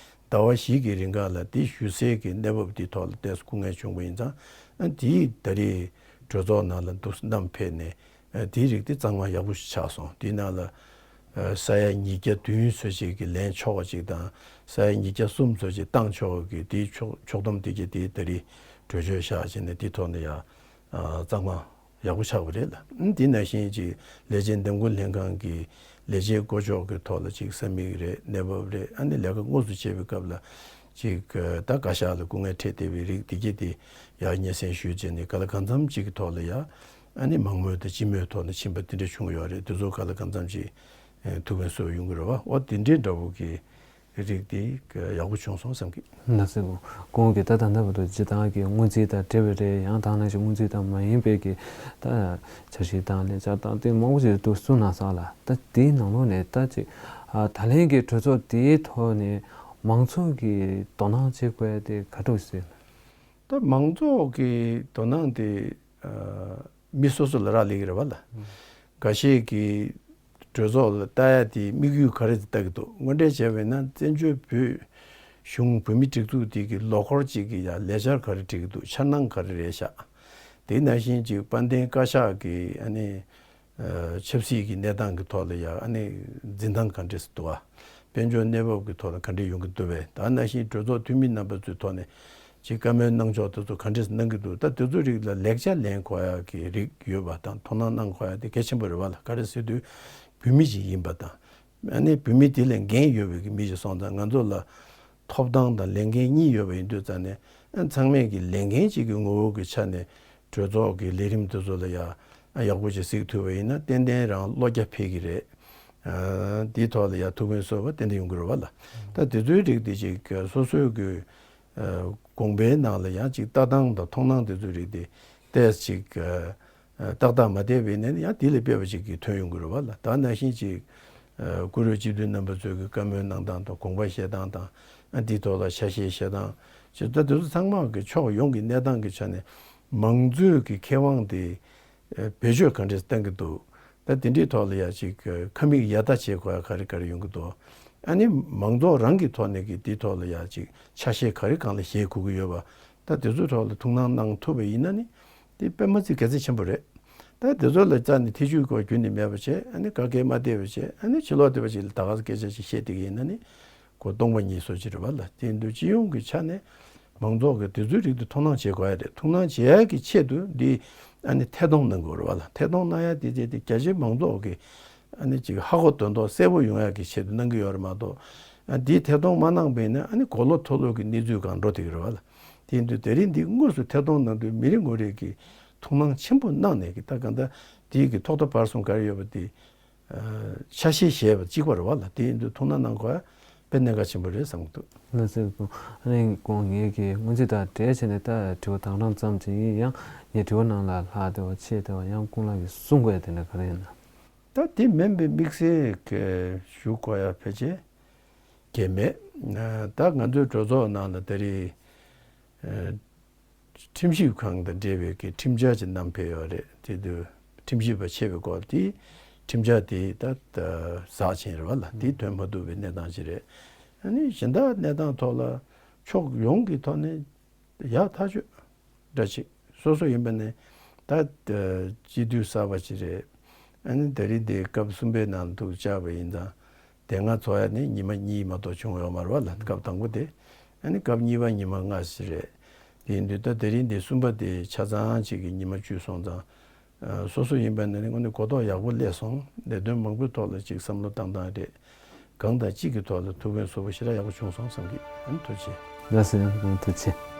ཟླ་བ་བཞི་གི་རིང་ག་ལ་དེ་ཞུ་སའི་གི་གནས་བབ་དེ་ཐོག་ལ་ཏོག་ཙམ་སྐུ་ངལ་བྱུང་བ་ཡིན་ཙང་ཨ་དེའི་ད་རེས་གྲོས་ཚོགས་ནང་ལ་འདུག་བསྣམས་ཕེབས་ནས་ཨ་དེའི་རིགས་དེ་གཙང་མ་ཡག་པོ་ཞིག་ཆགས་སོང་། དེའི་ནང་ལ་ཨ་ས་ཡ་ཉིས་བརྒྱ་བདུན་ཚོད་ཅིག་གི་ལེན་ཆོག་པ་ཅིག་དང་ས་ཡ་ཉིས་བརྒྱ་གསུམ་ཚོད་ཅིག་བཏང་ཆོག་པ་གི་དེའི་ཕྱོགས་ཕྱོགས་བསྡོམས་དེ་གྱད་དེ་ད་རེས་གྲོས་ཆོད་བཞག་བྱས་ནས་དེ་ཐོག་ནས་ཡ་ཨ་གཙང་མ་ཡག་པོ་ཆགས་པ་རེད་ལ། ཨ་དེ་ནང་བཞིན་ཅིག་ལས་བྱེད་འདེམས་བསྐོ་ལྷན་ཁང་གི་ལས་བྱེད་བསྐོ་ཕྱོགས་ཀྱི་ཐོག་ལ་ཅིག་ས་མིག་རེད། གནས་བབ་རེད། ཨ་ནི་ལས་ཀ་དངོས་སུ་བྱེད་པའི་སྐབས་ལ་ཅིག་ད་བཀའ་ཤག་ལ་སྐུ་ངལ་འཕྲད་བསྡད་པའི་རིགས་དེ་གྱད་དེ་ཡར་སྙན་སེང་ཞུས་བྱས་ནས་ག་ལ་གང་འཚམ་ཅིག་གི་ཐོག་ལ་ཡ་ཨ་ནི་མང་མོས་དང་སྤྱི་མོས་ཐོག་ནས་ཕྱིན་པ་དེ་འདྲ་བྱུང་ཡོད་རེད། དེ་ཚོ་ག་ལ་གང་འཚམ་ཅིག་ཐུགས་ཕན་གསོས་ཡོང་གི་རེད་བ། འོ་དེ་འདྲའི་འདྲ་བོ་གི་རིགས་དེ་ཡག་པོ་བྱུང་སོང་བསམ་གི། ལགས་སེ། གོང་གི་ད་ད་ལྟ་བར་དུ་སྤྱིར་བཏང་གི་སྔོན་རྩིས་དང་འབྲེལ་བའི་རེད། ཡང་དེ་ནང་བཞིན་སྔོན་རྩིས་དང་མ་ཡིན་པའི་གི་ད་འཆར་གཞི་དང་ལས་འཆར་དང་དེ་མང་པོ་ཞིག་འདུག་གསུངས་གནང་སོང་ལ། ད་དེའི་ནང་ལོགས་ནས་ད་ཅིག་ཨ་ད་ལན་གྱི་གྲོས་ཚོགས་དེའི་ཐོག་ནས་མང་ཚོགས་ཀྱིས་དོ་སྣང་བྱེད་དགོས་ཡ་དེ་ག་འདྲ་ཞིག་ཟེར། ད་མང་ཚོགས་ཀྱི་དོ་སྣང་དེ་ཨ་མི་སོ་སོ་ལ་རག་ལས་ཀྱི་རེད་བ་ལ། འགའ་ཤས་ཀྱིས་གྲོས་ཚོགས་ལ་ལྟ་ཡ་དེ་དམིགས་ཡུལ་ག་རེ་ལྟ་གི་འདུག་དངོས་འབྲེལ་བྱས་པ་ཡིན་ན་བཙན་བྱོལ་བོད་གཞུང་བོད་མིའི་སྒྲིག་འཛུགས་དེ་གི་ལོ་འཁོར་གཅིག་གི་ཡ་ལས་འཆར་ག་རེ་བསྒྲིགས་འདུག་འཆར་སྣང་ག་རེ་རེད་ཤག་དེ་ནང་བཞིན་ཅིག་དཔལ་ལྡན་བཀའ་ཤག་གི་ཨ་ནི་ཨ་ཆབ་སྲིད་ཀྱི་གནས་སྟངས་ཀྱི་ཐོག་ལ་ཡ་ཨ་ནི་འཛིན་སྟངས་ག་འདྲས་འདུག་ཨ། དཔལ་འབྱོར་གནས་བབ་ཀྱི་ཐོག་ལ་ག་འདྲས་ཡོང་གི་འདུག་བས། ད་ནང་བཞིན་གྲོས་ཚོགས་འཐུས་མི་རྣམ་པ་ཚོའི་ཐོག་ནས་ཅིག་བཀའ་མོལ་གནང་ཕྱོགས་དེ་ཚོ་ག་འདྲས་གནང་གི་འདུག་ད་དེ་ཚོ་རིགས་ལ་ལེགས་ཆ་ལེན་དགོས་ཡ་གི་རིགས་ཡོད་པ་དང་དོ་སྣང་གནང་དགོས་ཡ་དེ་གལ་ཆེན་པོ་རེད་བ་ལ། ག་རེ་ཟེར་དུས་བོད་མི་ཅིག་ཡིན་པ་དང་ཨ་ནི་བོད་མི་དེ་ལ་འགན་ཡོད་པའི་གི་མི་ཞིག་སོང་ཙང་ང་ཚོ་ལ་ཐོབ་ཐང་དང་ལས་འགན་གཉིས་ཡོད་པ་ཡིན་དུས་ཙང་ནས་ཨ་ཚང་མས་ཀྱི་ལས་འགན་གཅིག་གི་ངོ་བོ་གི་ཆ་ནས་གྲོས་ཚོགས་ཀྱི་ལས་རིམ་དེ་ཚོ་ལ་ཡ་ཡག་པོ་ཞིག་གཟིགས་ཐུབ་པ་ཡིན་ན་ཏན་ཏན་རང་བློ་རྒྱ་འཕེལ་གི་རེད། ཨ་འདིའི་ཐོག་ལ་ཡ་ཐུགས་ཕན་གསོས་པ་ཏན་ཏན་ཡོང་གི་རེད་བ་ལ། ད་དེ་ཚོའི་རིགས་དེ་ཅིག་སོ་སོའི་གི་ཨ་དགོངས་པའི་ནང་ལ་ཡང་ཅིག་ལྟ་སྟངས་དང་མཐོང་སྣང་དེ་ཚོའི་རིགས་དེ་ཏོག་ཙམ་ཅིག་ཨ་ཏག་ཏག་མ་བསྡད་པ་ཡིན་ན་ཡང་དེ་ལས་སྤེལ་བ་ཅིག་གི་ཐོན་ཡོང་གི་རེད་བ་ལ། ད་ནང་བཞིན་ཅིག་ཨ་བཀུར་འོས་སྤྱི་འཐུས་རྣམ་པ་ཚོས་ཀྱི་བཀའ་མོལ་གནང་སྟངས་དང་དགོངས་པ་བཞེས་སྟངས་དང་ཨ་འདིའི་ཐོག་ལ་ཆ་ཤས་བཞེས་སྟངས་ཅིག་ད་དེ་ཚོ་ཚང་མ་གི་ཕྱོགས་ཡོངས་ཀྱི་གནས་སྟངས་ཀྱི་ཆ་ནས་མང་གཙོའི་གི་ཁེ་དབང་དེ་ཨ་བེད་སྤྱོད་ག་འདྲས་གཏང་གི་འདུག་ད་དེ་འདྲའི་ཐོག་ལ་ཡ་ཅིག་ཨ་ཁ་མིག་ཡར་ལྟ་བྱེད་དགོས་ཡ་ག་རེ་ག་རེ་ཡོང་གི་འདུག་ཨ་ནི་མང་ཚོགས་རང་གི་ཐོག་ནས་ཀྱི་དེའི་ཐོག་ལ་ཡ་ཅིག་ཆ་ཤས་ག་རེ་གང་ལ་བཞེས་དགོས་ཀྱི་ཡོད་པ་ད་དེ་ཚོའི་ཐོག་ལ་ཐུགས་སྣང་གནང་ཐུབ་པ་ཡིན་ན་ནི་དེ་དཔེ་མ་ཚད་གལ་ཆེན་པོ་རེད། ད་དེ་ཚོ་ལ་རྩ་ནས་ཐེ་བྱུས་སྐོར་རྒྱུན་ནས་མེད་པ་བྱས་ཨ་ནི་ག་གེ་མ་བལྟས་པ་བྱས་ཨ་ནི་ཕྱི་ལོགས་བལྟས་པ་ཅིག་ལ་ད་ག་ས་སྐད་ཆ་ཅིག་བཤད་བསྡད་ཀྱི་ཡིན་ན་ནི་གོ་སྟོང་པ་ཉིད་བཟོ་ཅིག་རེད་བ་ལ། དེ་ཡིན་དུས་སྤྱི་ཡོངས་ཀྱི་ཆ་ནས་མང་ཚོགས་ཀྱི་དེ་ཚོའི་རིགས་དེ་ཐུགས་སྣང་བྱེད་དགོས་ཡ་རེད། ཐུགས་སྣང་བྱེད་ཡ་གི་ཆེད་དུ་འདི་ཨ་ནི་ཐད་གཏོང་གནང་དགོས་རེད་བ་ལ། ཐད་གཏོང་གནང་ཡ་དེ་བྱས་ཏེ་རྒྱ་ཆེའི་མང་ཚོགས་ཀྱི་ཨ་ནི་ཅིག་ཧ་གོ་དོན་རྟོགས་གསལ་པོ་ཡོང་ཡ་གི་ཆེད་དུ་གནང་གི་ཡོད་རེད་མ་གཏོགས་ཨ་འདིའི་ཐད་གཏོང་མ་གནང་པ་ཡིན་ན་ཨ་ནི་གོ་ལོག་ཐོག་ལོག་གི་གནས་ཚུལ་གང་འགྲོ་བསྡད་ཀྱི་རེད་བ་ལ། དེ་ཡིན་དུས་དེ་རིང་འདི་དངོས་སུ་ཐད་གཏོང་གནང་དུས་མི་རེ་ངོ་རེ་གིས་ཐུགས་སྣང་ཆེན་པོ་གནང་ནས་ཀྱི་ད་གང་ལྟར་དེའི་གི་ཐོག་མཐའ་བར་གསུམ་ག་རེ་ཡོད་པ་དེ་ཆ་ཤས་བཞེས་པ་གཅིག་པ་རེད་བ་ལ། དེ་ཡིན་དུས་ཐུགས་སྣང་གནང་དགོས་ཡ་ དཔེ་གནད་འགག་ཆེན་པོ་རེད་བསམ་གྱི་འདུག། ལགས་སོ། ཨ་ནི་ཁོང་ངེད་ཀྱི་སྔོན་ཚེ་དང་འབྲེལ་བྱས་ནས་ད་དྲི་བ་དང་རང་ཙམ་ཅིག་ཡིན་ཡང་ངས་དྲི་བ་ནང་ལ་ལྷག་བསྡད་པ་ཆེ་བསྡད་པ་ཡང་ཀུན་ལགས་ཀྱིས་གསུང་དགོས་དེ་འདྲ་ག་རེ་ཡིན་ན། ད་དེ་མིན་པའི་དམིགས་བསལ་གྱི་ཞུ་དགོས་ཡ་ཕལ་ཆེར་གང་མེད། ད་ང་ཚོའི་གྲོས་ཚོགས་ནང་ལ་ད་རེས་ཁྲིམས་ཞིབ་ཁང་དང་འབྲེལ་བའི་གི་ཁྲིམས་འཆར་ཅིག་བསྣམས་ཕེབས་ཡོད་རེད། དེ་དུས་ཁྲིམས་ཞིབ་པ་ཆེ་བའི་སྐོར་དེ་ཁྲིམས་འཆར་དེ་ད་ད་ཟག་ཕྱིན་རེད་བ་ལ། དེ་ཐོན་མ་ཐུབ་པའི་གནས་སྟངས་ཅིག་རེད། ཨ་ནི་གཞན་དག་གནས་སྟངས་ཐོག་ལ་ཕྱོགས་ཡོངས་ཀྱི་ཐོག་ནས་ཡག་ཐག་ཆོད་འདྲ་ཅིག་སོ་སོ་ཡིན་པ་ནས་ད་སྤྱི་འཐུས་གསར་པ་ཅིག་རེད། ཨ་ནི་ད་རེས་དེ་སྐབས་གསུམ་པའི་ནང་ཐུག་བཅར་བ་ཡིན་ཙང་། དེ་སྔ་ཚོགས་ཡ་ནི་ཉི་མ་གཉིས་མ་གཏོགས་བྱུང་ཡོད་མ་རེད་བ་ལ། སྐབས་དང་པོ་དེ། ཨ་ནི་སྐབས་གཉིས་པ་ཉི་མ་ལྔ་ཞིག་རེད། དེ་ཡིན་དུས་ད་དེ་རིང་འདི་གསུམ་པ་དེ་ཆ་ཚང་ཅིག་གི་ཉི་མ་བཅུ་སོང་ཙང་། ཨ། སོ་སོ་ཡིན་པ་ནི་དངོས་གནས་གོ་རྟོགས་ཡག་པོ་སླེབས་སོང་། ལས་དོན་མང་པོའི་ཐོག་ལ་ཅིག་བསམ་བློ་བཏང་སྟངས་རེད། གང་དང་གཅིག་གི་ཐོག་ལ་ཐུགས་ཕན་གསོས་པོ་ཞེ་དྲག་ཡག་པོ་བྱུང་སོང་བསམ་གི། ཨ་ནི་ཐུགས་རྗེ་ཆེ། ལགས་སོ། ཡང་ཐུགས་རྗེ་ཆེ།